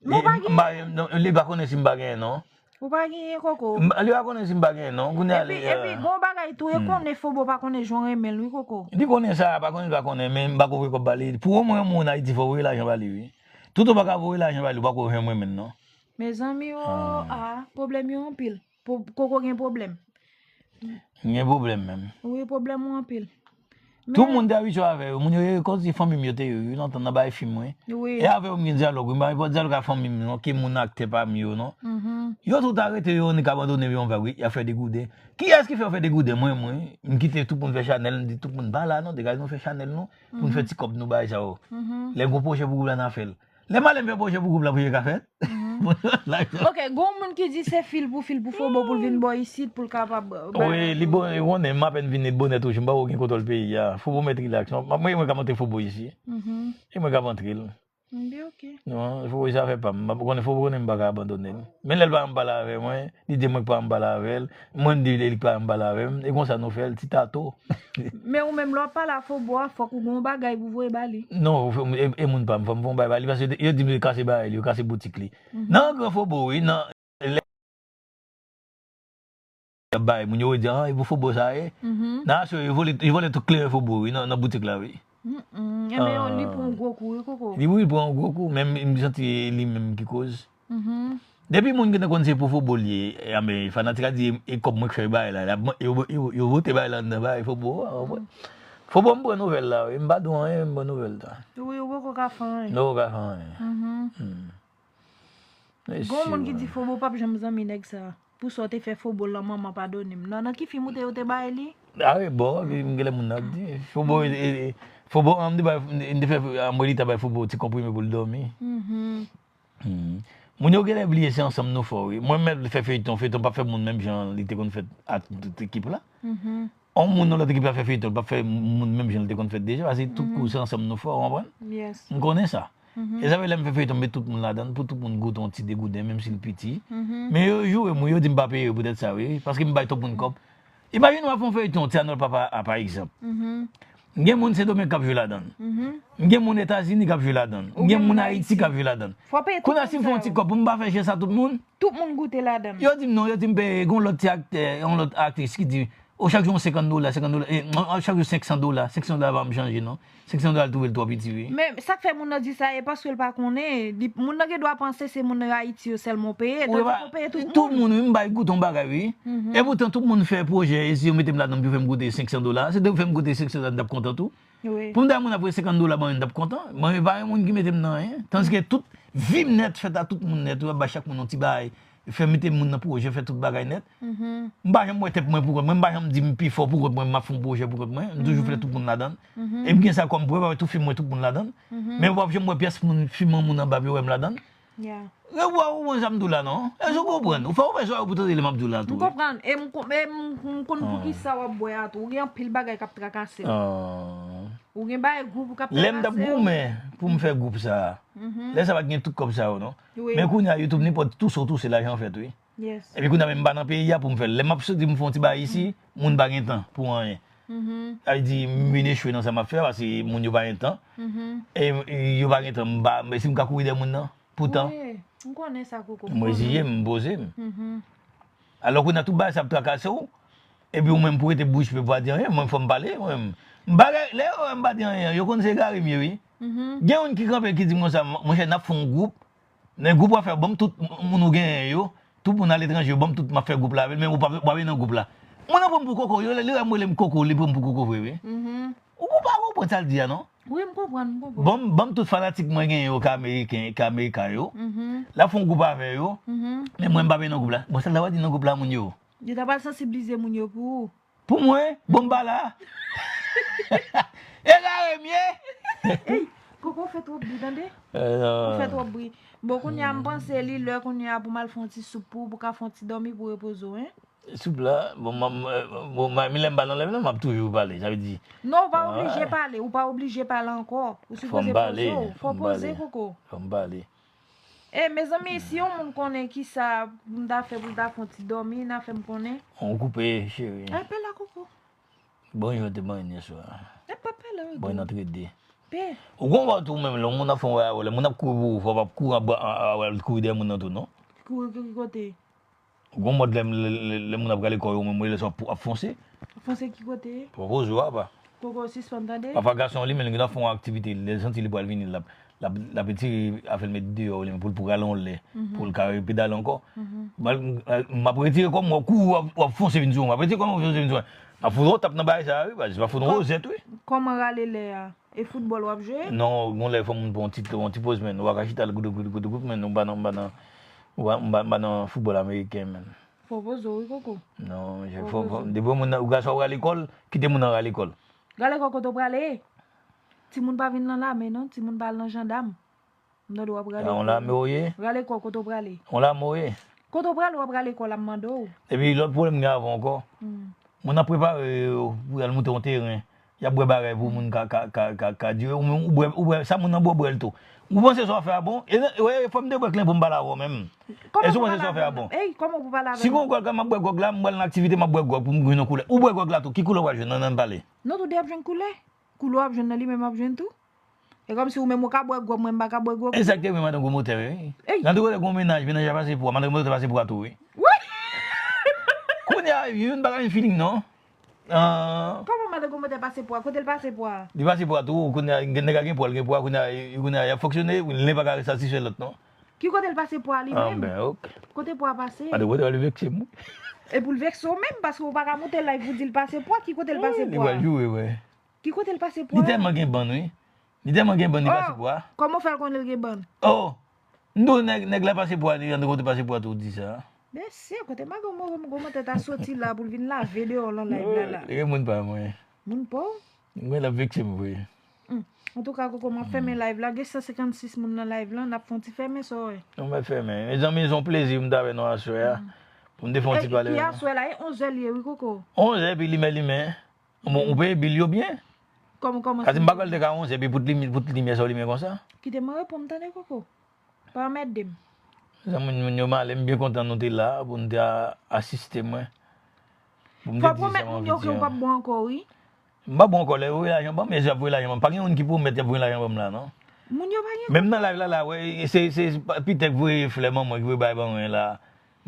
Li pa konnen si m pa genyen, non. Ou pa genyen, Koko. Li pa konnen si m pa genyen, non. Kounye a li. Epi, epi, gon bagay tou, e konnen Fobo pa konnen jan w renmen l, wi, Koko. Li konnen sa, pa konnen, li pa konnen, men m pako voye kòb ba li. Pou w renmen yon moun Ayiti, fò w voye lajan ba li, wi. Toutan w pa ka voye lajan ba li, ou pako janm renmen l, non. Mezanmi, o, a, pwoblèm yo anpil. Koko gen pwoblèm. M gen pwoblèm menm. Wi, pwoblèm ou anpil. Tout moun te abitye avè yo. Moun yo, yo kòmsi fanmi m yo te ye, wi, lontan nan bay fim, wi. Wi. E avè yo m gen dyalòg, wi. M pa gen dyalòg ak fanmi m, non, ke moun aktè pa m yo, non. Yo tout arete yo, annik abandone yo, yon vag, wi, y ap fè degouden. Kiyès ki fè yo fè degouden? Mwen, mwen, m kite tout moun fè chanèl, m di tout moun pa la, non, degaje nou fè chanèl nou, pou n fè ti kòb nou bay sa yo. Lè gon pwojè pou gwoup la, n a fè l. Lè m ale m fè pwojè pou gwoup la, pwojè ka fèt. Ok, gon moun ki di se fil pou fil pou Fobo pou l vin bò isit pou l kapab, euh, wi, li bon, li konnen m apèn vini bonè toujou, m pa gen kontwòl peyi a. Fobo mèt rilaks. Non, mwen, mwen ka montre Fobo isi. E mwen ka montre l. M di ok. Non, Fobo se afè pa m. M pa konnen Fobo konnen m pa ka abandone l. Men lè l pa janm pale avè mwen, li di mwen k pa janm pale avè l. Mwen m di li k pa janm pale avè m. E konsa nou fè l, ti tato. Men ou menm, lè w ap pale a Fobo a, fòk ou gen yon bagay pou voye ba li. Non, e, e moun pa m, fò m fè yon bagay ba li, paske yo di m yo kase bagay li, yo kase boutik li. Nan gran Fobo, wi, nan, lè y ap bay moun yo, yo di, ah, e pou Fobo sa ye. Nan aswè, yo vole, yo vole tout kleren Fobo, wi, nan, nan boutik la, wi. Enben, li pran yon gwo kou, wi, Koko. Li, wi, li pran yon gwo kou, men m, m santi li menm ki koz. Depi moun gentan konn se pou Fobo li ye, e, anben, fanatik a di, e kòb mwen k fè bagay la, yo, yo, yo vote bagay la anndan bagay Fobo a, w konprann? Fobo, m pran nouvèl la, wi, m pa di w anyen, m pran nouvèl la. Wi, ou poko ka fè anyen. M poko ka fè anyen. Gon moun ki di Fobo p ap janm zanmi nèg sa. Pou sa w te fè Fobo lan, manman padone m. Nan, nan ki fim ou te, ou te bay li? Arebò, m genlè moun nan ap di. Fobo, e, e, Fobo, an, m te bay, m te fè, Amelita bay Fobo ti konprime pou l dòmi. Mhm. Hmm. Moun yo genlè bliye se ansanm nou fò, wi. Mwen menm fè feyton, feyton p ap fè moun menm jan li te konn fèt ak tout ekip la. Mhm. On moun nan lòt ekip la fè feyton, li p ap fè moun menm jan li te konn fèt deja, paske tout kou se ansanm nou fò, ou konprann? Yes. M konnen sa. Mhm. E sa fè lè m fè feyton, m met tout moun ladan l, pou tout moun goute yon ti degouden, menm si l piti. Mhm. Men yo joure m, wi, yo di m pa peye yo poutèt sa, wi, paske m bay twòp moun kòb. Imajine w ap fè yon feyton, Ti Anòl Papa a, pa egzanp. Mhm. M gen moun Sendomeng k ap jwe ladan l. Mhm. M gen moun Etazini k ap jwe ladan l. M gen moun Ayiti k ap jwe ladan l. Fò peye tout moun sa yo. Kounye a, si m fè yon ti kòb, pou m pa fè jès a tout moun? Tout moun goute ladan l. Yo di m non, yo di m peye, gen yon lòt ti aktè, yon lòt aktris ki di, o, chak jou yon senkant dola, senkant dola, e, chak jou senk san dola, senk san dola pa janm chanje non. Senk san dola l twouve l twò piti, wi. Men sa k fè moun nan di sa, e paske l pa konnen. Li, moun nan gen dwa panse se moun Ayiti yo sèlman w peye, tandis ke w peye tout moun. Tout moun, wi, m bay goute yon bagay, wi. Mhm. E poutan, tout moun fè pwojè, e si yo mete m ladan pou yo fè m goute senk san dola, se te yo fè m goute senk san dola, m t ap kontan tou. Wi. Pou m ta moun ap voye senkant dola ban yo, m t ap kontan. Mwen, e pa yon moun ki mete m nan anyen. Tandis ke tout vi m nèt fèt a tout moun nèt, wi, w ap bay chak moun yon ti bagay. Fè mete moun nan pwojè, fè tout bagay nèt. Mhm. M pa janm wè tèt mwen pou kont mwen, m pa janm di m pi fò pou kont mwen, m ap fè yon pwojè pou kont mwen. M toujou fè tout moun ladan l. Mhm. E m gen sa kòm prèv, avèk tout fim mwen, tout moun ladan l. Mhm. Men w ap janm wè pyès moun, fim an moun anba pou yo wè m ladan l. Yeah. Ou wè, ou konn sa m di w la, non? Èske w konprann? Ou fè, ou fè sa pou tande lè m ap di w la tou, wi. M konprann. E m kon-, e m, m konn pou ki sa w ap bwè a tou. Ou gen anpil bagay k ap trakase w. Ah. Ou gen bagay gwoup ou k ap trakase w. Lè m t ap goumen pou m fè gwoup sa a, lè sa pa t gen tout kòb sa yo, non? Wi. Men kounye a, YouTube, nenpòt tou sa w tou, se lajan w fèt, wi. Yes. Epi kounye a menm m pa nan peyi a pou m fè l. Lè m ap soti m fè yon ti bagay isi, moun pa gen tan pou anyen. Mhm. Sa vle di, m vin echwe nan sa m ap fè a, paske moun yo pa gen tan. Mhm. E, e yo pa gen tan, m pa, men si m ka kouri dèyè moun nan, poutan. Wi, m konnen sa, Koko, m konnen. M reziye m, m poze m. Mhm. Alò kounye a tout bagay sa ap trakase w, epi ou menm pou rete bouch be, pa di anyen, mwen fò m pale, mwen menm. M pa, lè yo wè m pa di anyen, yo konn se egare m ye, wi. Mhm. Gen youn ki kanpe, ki di m konsa, monchè, n ap fè yon gwoup, nan gwoup w ap fè, ban m tout moun ou genyen yo, tout moun aletranje yo, ban m tout, m ap fè gwoup la avè l, men ou pa, ou pa vin nan gwoup la. Moun nan pran m pou koko, yo, li wè m rele m koko, li pran m pou koko vre, wi. Mhm. Ou pa konprann sa l di a, non? Wi, m konprann, m konprann. Ban m, ban m tout fanatik mwen genyen yo, k ameriken, k amerika yo. Mhm. L ap fè yon gwoup avè yo, mhm, men mwen m pa vin nan gwoup la. Bon, sa l ta pral di nan gwoup la, moun yo? Yo ta pral sansiblize moun yo pou ou. Pou mwen, bon, m pa la. Egare m ye. Ey, Koko fè twòp bri, tande. Ou fè twòp bri. Bon, kounye a, m panse li lè kounye a pou m al fè yon ti soup pou ou, pou w ka fè yon ti dòmi, pou repoze w, en. Soup la, bon, m, m, bon, m, men lè m pa nan lèv la, m ap toujou pale, sa vle di. Non, ou pa oblije pale, ou pa oblije pale ankò. Ou sipoze poze w, fò poze, Koko. Fò m pale. E, mezanmi, si yon moun konnen kisa pou m ta fè pou l ta fè yon ti dòmi, n a fè m konnen. On koupe, cheri. Apèl la, Koko. Bon, jan te manyen yè swa. E pa pale, wi. Bon, nan trede. Pe. Ou konn wè tou menm, lè moun ap fè yon bagay, lè moun ap kouri pou ou, fò w ap kouri, ap, ap, ap, ap kouri dèyè moun nan tou, non? Kouri ki kote? Gon mòd lè, lè, lè, lè moun ap rale kò yo, menm lè sa w ap, ap fonse. Ap fonse ki kote? Pwopoze w apa. Koko sispann tande. Pafwa gason li menm li gentan fè yon aktivite, lè l santi li pral vini, l ap, l ap, l ap retire afè l met deyò, li menm pou l, pou l rale yon lè, mhm, pou l ka repedale ankò. Mhm. Mal-, m ap retire kò m, w ap kouri, w ap, w ap fonse vin sou mwen, m ap retire kò m, w ap fonse vin sou mwen. M ap fout yon tap nan bagay sa a, wi, baz, m ap fout yon wozèt, wi. Kòman rale lè a? E foutbòl w ap jwe? Non, gon lè fò moun pran yon ti, yon ti poz, men ou pa ka chita l gout, gout, gout, gout, men ou pa nan, ou pa nan, ou pa, ou pa, ou pa nan foutbòl ameriken, men. Fò poze w, wi, Koko. Non, fò, fò, depi moun nan, ou gason w rale kò l, kite moun nan rale kò l. Rale kò kote w prale? Timoun pa vin nan lame, non, timoun pa al nan jandam. M tande w ap rale kò. Yon lame w ye? Rale kò kote w prale. Yon lame w ye? Kote w prale, w ap rale kò la, m mande w. Epi lòt pwoblèm m gen avè w ankò. Hmm. Moun ap prepare yo pou y al moute yon teren. Y ap bwè bagay pou moun ka, ka, ka, ka, ka dire. Ou menm, ou bwè, ou bwè, sa moun nan bwè, w bwè l tou. Ou panse sa w ap fè a bon? E, e, fò m te bwè klen pou m pale avè w menm. Èske w panse sa w ap fè a bon? Ey, kòman pou pale avè m? Si gon gwòg la, m ap bwè gwòg la, m pral nan aktivite, m ap bwè gwòg pou m jwenn yon koulè. Ou bwè gwòg la tou, ki koulè w pral jwenn? Ann, ann pale. Non, tou de ap jwenn koulè. Koulè w ap jwenn nan, li menm ap jwenn tou. E kòmsi ou menm ou ka bwè gwòg, mwen m pa ka bwè gwòg. E sa k te vre madan gwo motè, wi. Ey! Nan te kote gwo mennaj, mennaj la pase pou a, madan gwo motè pase pou a tou, wi. Wi! Kounye a, youn pa ka jwenn feeling, non. Ah. Kòman madan gwo motè pase pou a? Kote l pase pou a? Li pase pou a tou, kounye a, nèg la gen pou a, l gen pou a, kounye a, kounye a, y ap fonksyone, len pa ka satisfè lòt, non. Ki kote l pase pou a li menm? Ah, ben, ok. Kote pou a pase? Madan gwo motè pral vekse m, wi. E pou l vekse w menm, paske ou pa ka monte live pou di l pase pou a, ki kote l pase pou a? Wi, li pral joure, wi. Ki kote l pase pwa a? Li tèlman gen bann, wi. Li tèlman gen bann, li pase pwa. Oh, kòman w fè l konnen l gen bann? Oh! M di w nèg, nèg la pase pwa, li antre kote pase pwa tou, w di sa. Mesye, kote madanm mwen, mwen, mwen tèt a soti la pou l vin lave deyò lan live la la. Li gen moun pa mwen. Moun pa w? Mwen l ap vekse m vre. Hmm. Antouka, Koko, m ap fèmen live la. Gen san senkannsis moun nan live lan. N ap fè yon ti fèmen, sa w wè. Non, mwen fèmen. Mezanmi, se yon plezi m ta avè nou aswè a. Pou m te fè yon ti pale. E ki aswè la, e onzè l ye, wi, Koko. Onzè, epi limen, limen. Bon, ou peye bil yo byen. Kòman, kòman? Paske m pa kwè l te ka onzè, epi pou t limi-, pou t limyè sa w limen konsa. Kite mwen reponn, tande, Koko. Pa anmède m. Zanmi, moun yo male, m byen kontan nou te la pou n te a-, asiste mwen. Pou m te di sa m anvi di an. Fò pwomèt moun yo ke w p ap bwè ankò, wi. M p ap bwè ankò, lè yo voye lajan ban m, e se y ap voye lajan ban m. Pa gen moun ki pwomèt y ap voye lajan ban m la, non. Moun yo pa gen. Menm nan live la, la, wè, se, se Pitè k voye flè ban mwen, ki voye bay ban mwen la.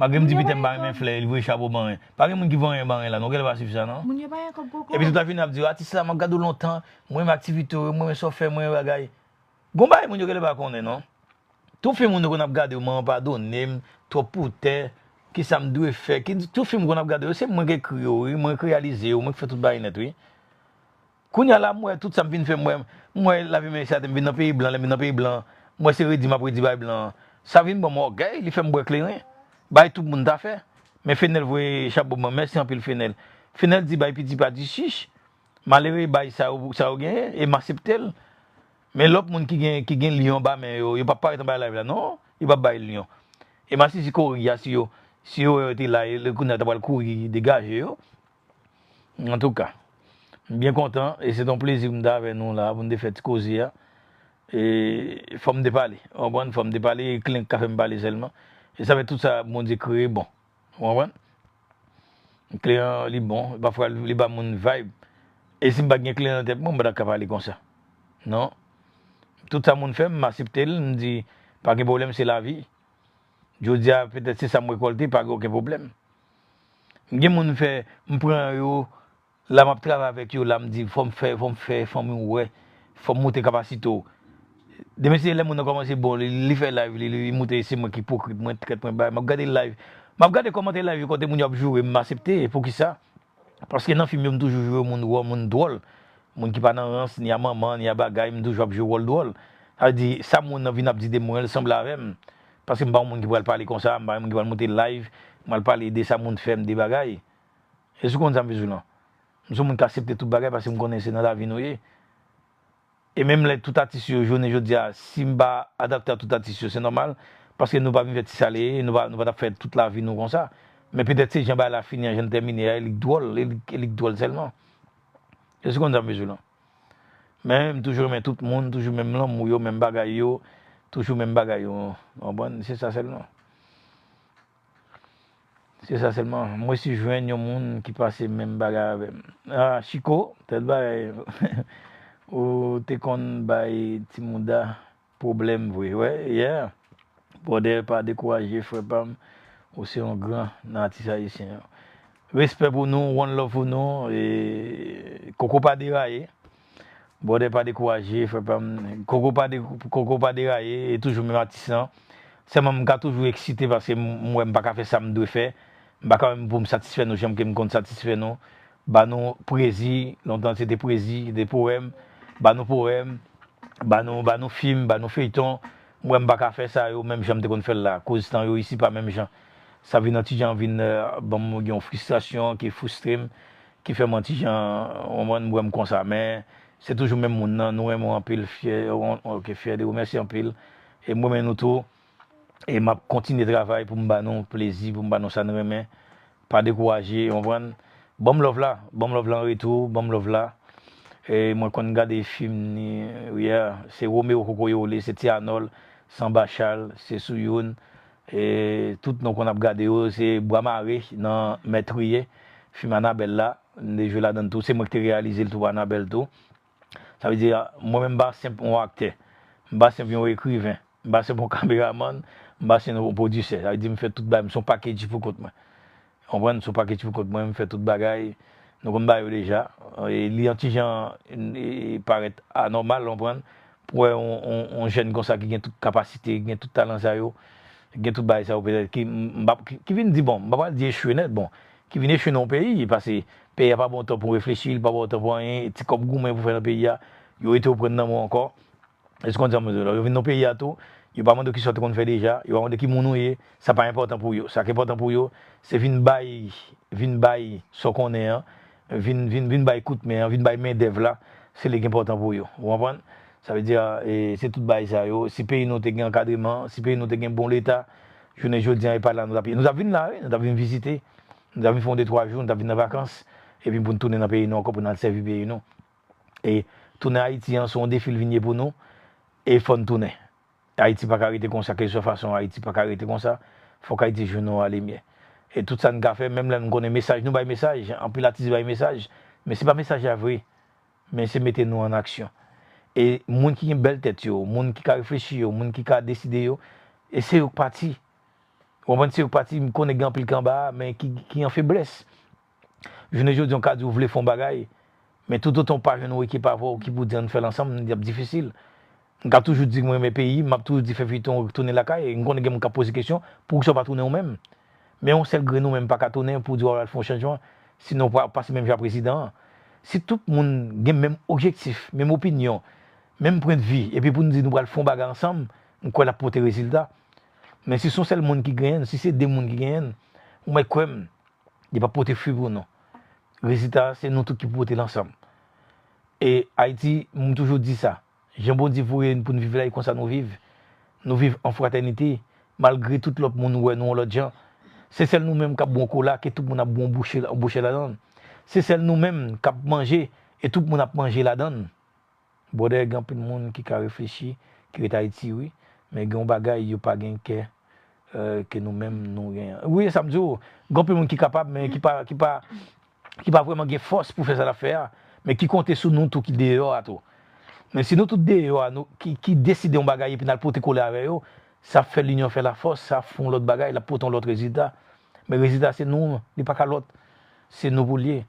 Malgre m di Pitè m pa renmen flè, li voye chapo ban mwen. Pa gen moun ki voye anyen ban mwen la, non, kè l pa swiv sa, non. Moun yo pa gen kòb, Koko. Epi tout afini ap di, atis la, m ap gade w lontan, mwen renmen aktivite w yo, mwen renmen sa w fè, mwen renmen bagay. Gon bagay moun yo genlè pa konnen, non. Tou fim moun yo konn ap gade yo, manman padone m, twòp pou tè, kisa m dwe fè, ki, tou fim moun konn ap gade yo, se mwen k ekri yo, wi, mwen k reyalize yo, mwen k fè tout bagay nèt, wi. Kounye a la, m wè tout sa m fin fè, m wè, m wè lavi m esate, m vin nan peyi blan, lè m vin nan peyi blan, m wè se redi m ap redi bay blan an. Sa vin ban m ògèy, li fè m bwè kleren. Bay tout moun ta fè. Men Fenel voye chapo ban m, mèsi anpil Fenel. Fenel di bay piti pa di chich. Malere bay sa yo, sa yo genyen, e m asepte l. Men lòt moun ki gen, ki gen lyon anba men yo, yo p ap parèt anba live la, non, yo p ap bay lyon. E m ap sezi kori a, si yo, si yo wè yo te la, e, kounye a ta pral kouri degaje yo. Antouka, m byen kontan, e se t on plezi pou m te avè nou la, pou n te fè ti koze a. E fò m te pale, w konprann? Fò m te pale, e kleren k ka fè m pale sèlman. E sa fè tout sa Bondye kreye bon. Ou konprann? Kleren an, li bon, pafwa li ba moun vibe. E si m pa t gen kleren nan tèt mwen, m pa t ap ka pale konsa. Non. Tout sa moun fè, m asepte l, m di, pa gen pwoblèm, se lavi. Jodi a, petèt se sa m rekòlte, pa gen okenn pwoblèm. M gen moun m fè, m pran yo, la m ap travay avèk yo, la m di, fò m fè, fò m fè fanmi w wè, fò m montre kapasite w. Demen se lè moun nan kòmanse bon, li, li fè live li, li montre se mwen ki ipokrit, mwen trèt, mwen bagay. M ap gade live, m ap gade kòmantè live yo kote moun yo ap joure m, m asepte. Poukisa? Paske nan fim yo, m toujou joure moun wòl, moun dwòl. Moun ki pa nan rans, ni a manman, ni a bagay, m toujou ap jwe wòl dwòl. Sa vle di, sa moun nan vin ap di de mwen, l sanble avè m. Paske m pa yon moun ki pral pale konsa, m pa yon moun ki pral monte live, m pral pale de sa moun fè m, de bagay. Èske w konn sa m vle di w lan? M se yon moun k aksepte tout bagay paske m konnen se nan lavi nou ye. E menm lè tout atis yo, jounen jodi a, si m pa adapte a tout atis yo, se nòmal, paske nou pa vin fè ti saleye, nou pa, nou pa t ap fè tout lavi nou konsa. Men petèt se jan bagay la fini an, jan l tèmine a, e li k dwòl, e li, e li k dwòl sèlman. Èske w konn sa m vle di w lan? Men m toujou renmen tout moun, toujou menm lanmou yo, menm bagay yo, toujou menm bagay yo, w konprann? Se sa sèlman. Se sa sèlman. M resi jwenn yon moun ki pase menm bagay avè m. Ah, Chiko, tèt bagay. Ou te konn bay Ti Mouda pwoblèm vre, wè, yeah. Brother, pa dekouraje, frè pa m. Ou se yon gran nan atis ayisyen an. Respè pou nou, one love pou nou. E Koko pa deraye. Brother, pa dekouraje, frè pa m. Koko pa de-, Koko pa deraye, e toujou menm atis lan. Sèlman, m ka toujou eksite paske m, m wè m pa ka fè sa m dwe fè. M pa ka menm pou m satisfè nou jan ke m konn satisfè nou. Ba nou pwezi, lontan se te pwezi, se te powèm. Ba nou powèm, ba nou, ba nou fim, ba nou feyton. M wè m pa ka fè sa yo menm jan m te konn fè l la. Koz tan yo isi pa menm jan. Sa vin yon ti jan vin, eh, ban m gen yon fristrasyon ki fristre m, ki fè m yon ti jan, w konprann, m wè m konsa. Men, se toujou menm moun nan, nou renmen w anpil, fyè, ok, fyè de ou, mèsi anpil. E m renmen nou tou. E m ap kontinye travay pou m ba nou plezi, pou m ba nou sa n renmen. Pa dekouraje, w konprann? Ban m love la, ban m love la an retou, ban m love la. E mwen konn gade fim ni, yeah, se Romeo Koko yo rele, se Ti Anòl, Sanba Chal, se sou youn. E tout nou konn ap gade yo, se Bwa Mare nan Mètriye, fim Anabèl la, m te jwe ladan l tou, se mwen ki te reyalize l tou, Anabèl tou. Sa vle di, mwen menm m pa senp yon aktè, m pa senp yon ekriven, m pa senp yon kameramann, m pa senp yon pwodisè. Sa vle di m fè tout bagay, m se yon package pou kont mwen. W konprann? M se yon package pou kont mwen, m fè tout bagay. Nou konn bagay yo deja. E li yon ti jan, e, parèt anòmal, w konprann? Pou wè yon, yon, yon jèn konsa ki gen tout kapasite, ki gen tout talan sa yo, ki gen tout bagay sa yo petèt, ki, m, m pa, ki, ki vin di, bon, m pa pral di echwe nèt, bon, ki vin echwe nan yon peyi, paske peyi a pa ba w tan pou w reflechi, li pa ba w tan pou anyen, ti kòb goumen pou fè nan peyi a, yo rete yo pran nan men w ankò. Èske w konprann sa m vle di w la? Yo vin nan peyi a tou, yo pa mande w kisa w te konn fè deja, yo pa mande ki moun ou ye, sa pa enpòtan pou yo. Sa ki enpòtan pou yo, se vin bay, vin bay sa w konnen an, vin, vin, vin bay kout men an, vin bay mendèv la, se li ki enpòtan pou yo. Ou konprann? Sa vle di, e, se tout bagay sa yo. Si peyi nou te gen ankadreman, si peyi nou te gen bon leta, jounen jodi an, e pa la nou t ap ye. Nou t ap vin la, wi, nou t ap vin vizite, nou t ap vin fè yon de twa jou, nou t ap vin nan vakans, epi pou n tounen nan peyi nou ankò, pou n al sèvi peyi nou. E tounen Ayiti an, se yon defi l vin ye pou nou, e fò n tounen. Ayiti pa ka rete konsa, kèlkeswa fason, Ayiti pa ka rete konsa. Fòk Ayiti jwenn yon alimyè. E tout sa n ka fè, menm lè n konnen mesaj, nou bay mesaj, anpil atis bay mesaj, men se pa mesaj la vre, men se mete nou an aksyon. E moun ki gen bèl tèt yo, moun ki ka reflechi yo, moun ki ka deside yo, e se yo k pati. Ou konprann? Se yo k pati, m konnen gen anpil ki anba a, men ki, ki an feblès. Jounen jodi, w ka di w vle fè yon bagay, men toutotan w pa jwenn yon ekip avè w ki pou di ann fè l ansanm, li ap difisil. M ka toujou di m renmen peyi m, m ap toujou di fè feyton, tounen lakay, e m konnen gen moun k ap poze kesyon, poukisa w pa tounen ou menm? Men yon sèl grenn ou menm pa ka tounen pou w di w al fè yon chanjman, sinon w pa pase menm jan a prezidan an. Si tout moun gen menm objektif, menm opinyon, menm pwendvi, epi pou n di nou pral fè yon bagay ansanm, m kwè l ap pote rezilta. Men si se yon sèl moun ki genyen l, si se de moun ki genyen l, ou mèt kwè m, li p ap pote fwi pou nou. Rezilta a, se nou tout ki pou pote l ansanm. E Ayiti, m toujou di sa, jan Bondye voye n pou n viv la, e konsa nou viv. Nou viv an fratènite, malgre tout lòt moun wè nou yon lòt jan. Se sèl nou menm k ap bwè yon kola, ke tout moun ap bwè yon bouche, yon bouche ladan l. Se sèl nou menm k ap manje, e tout moun ap manje ladan l. Brother, gen anpil moun ki ka reflechi, ki ret Ayiti, wi, men gen yon bagay yo pa gen kè, eh, ke nou menm nou genyen. Wi, e sa m di w, gen anpil moun ki kapab, men ki pa, ki pa, ki pa vrèman gen fòs pou fè sa l ap fè a, men ki konte sou nou tou ki deyò a tou. Men si nou tout deyò a, nou, ki, ki deside yon bagay epi n al pote kole avè yo, sa ap fè linyon fè lafòs, sa ap fè yon lòt bagay, l ap pote yon lòt rezilta. Men rezilta se nou, li pa ka lòt. Se nou pou l ye.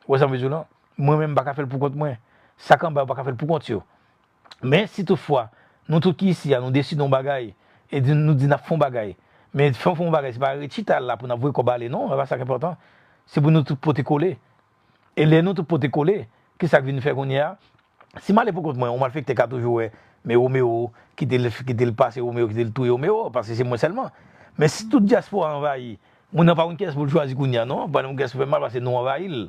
Ou wè sa m vle di w lan? Mwen menm, m pa ka fè l poukont mwen. Sa k anba yo pa ka fè l poukont yo. Men si toutfwa, nou tout ki isi a, nou deside yon bagay, e di, nou di n ap fè yon bagay, men fè, fè yon bagay, se pa ret chita la pou n ap voye kòb ale, non, se pa sa k enpòtan. Se pou nou tout pote kole. E lè nou tout pote kole, ki sa k vin fè kounye a? Si m ale poukont mwen, yon malfektè ka toujou wè, men Romeo, kite l, kite l pase Romeo, kite l touye Romeo, paske se mwen sèlman. Men si tout dyaspora anvayi, moun nan pa konn kiyès pou l chwazi kounye a, non, pa konn kiyès pou fè mal, paske nou anvayi l.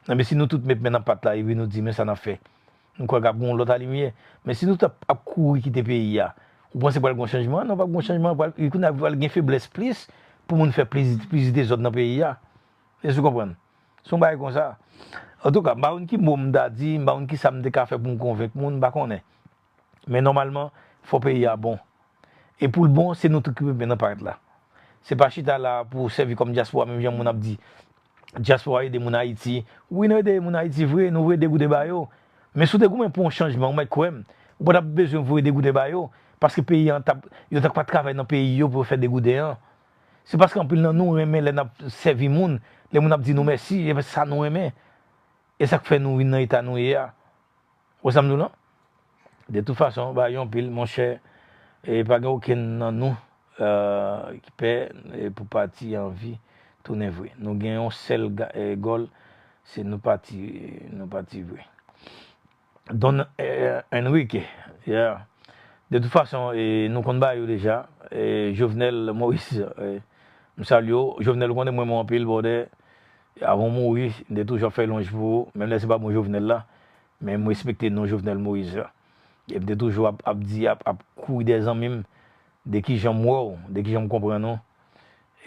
Enben, si nou tout met men nan pat la, epi nou di, men sa n ap fè. M kwè k ap gen yon lòt alimyè. Men si nou t ap, ap kouri kite peyi a, ou panse pral gen yon chanjman? Non, p ap gen yon chanjman. Pral, kounye a pral gen feblès plis pou moun fè plis, plis dezòd nan peyi a. Èske w konprann? Se yon bagay konsa. Antouka, m pa konn ki mo m ta di, m pa konn ki sa m te ka fè pou m konvenk moun, m pa konnen. Men nòmalman, fò peyi a bon. E pou l bon, se nou tout ki pou met men nan pat la. Se pa chita la pou w sèvi kòm dyaspora, menm jan moun ap di, dyaspora ede moun Ayiti. Wi, nou ede moun Ayiti vre, nou voye degouden ba yo. Men si w te goumen pou yon chanjman, ou mèt kwè m, ou pa t ap bezwen voye degouden ba yo, paske peyi an t ap, yo t ap ka travay nan peyi yo pou yo fè degouden an. Se paske anpil nan nou renmen lè n ap sèvi moun, lè moun ap di nou mèsi, e sa nou renmen. E sa k fè nou vin nan eta nou ye a. Ou wè sa m di w lan? De tout fason, bagay yo anpil, monchè, e pa gen okenn nan nou, eh, ki pè, e pou pati anvi tounen vre. Nou gen yon sèl ga-, eh, gòl, se nou pati, nou pati vre. Don, eh, Enrique, yeah. De tout fason, e, nou konn bagay yo deja. E, Jovenel Moïse, e, m salye w. Jovenel, ou konnen m renmen w anpil, brother. Avan w mouri, m te toujou ap fè lwanj pou ou, menm lè se pa bon Jovenel la. Men m respekte non Jovenel Moïse la. E m te toujou ap, ap di, ap, ap kouri dèyè zanmi m, de kijan m wè w, de kijan m konprann ou.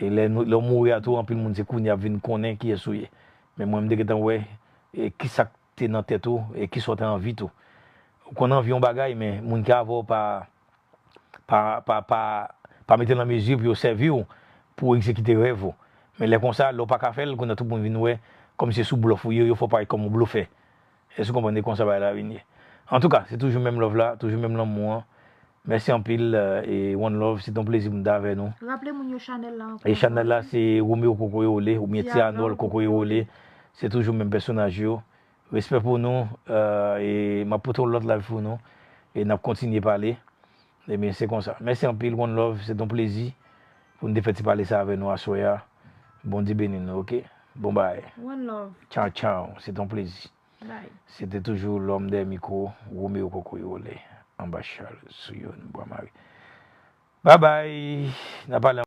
E lè nou, lè w mouri a tou, anpil moun se kounye a ap vin konnen kiyès ou ye. Men mwen, m te gentan wè, e, kisa k te nan tèt ou, e kisa w te anvi tou. Ou konn anvi yon bagay, men moun ki avè w pa, pa, pa, pa, pa mete l an mezi pou yo sèvi w, pou w egzekite rèv ou. Men lè konsa, lè w pa ka fè l, kounye a tout moun vin wè kòmsi se sou blòf ou ye, yo fè w parèt kòm yon blofè. Èske w konprann? E konsa bagay la vin ye. Antouka, se toujou menm love la, toujou menm lanmou an. Mèsi anpil, e one love, se te yon plezi pou m te avè nou. Raple moun yo chanèl la ankò. E chanèl la, se Romeo Kokoyole, oubyen Ti Arnold Kokoyole. Se toujou menm pèsonaj yo. Respè pou nou, e m ap pote yon lòt live pou nou. E n ap kontinye pale. Ebyen, se konsa. Mèsi anpil, one love, se te yon plezi pou n te fè ti pale sa avè nou aswè a. Bondye beni nou, oke? Bon bagay. One love. Tchaw, tchaw. Se te yon plezi. Bye. Se te toujou lòm dèyè mikwo, Romeo Kokoyole, anba Charles sou youn bwa mare. Babay, n a pale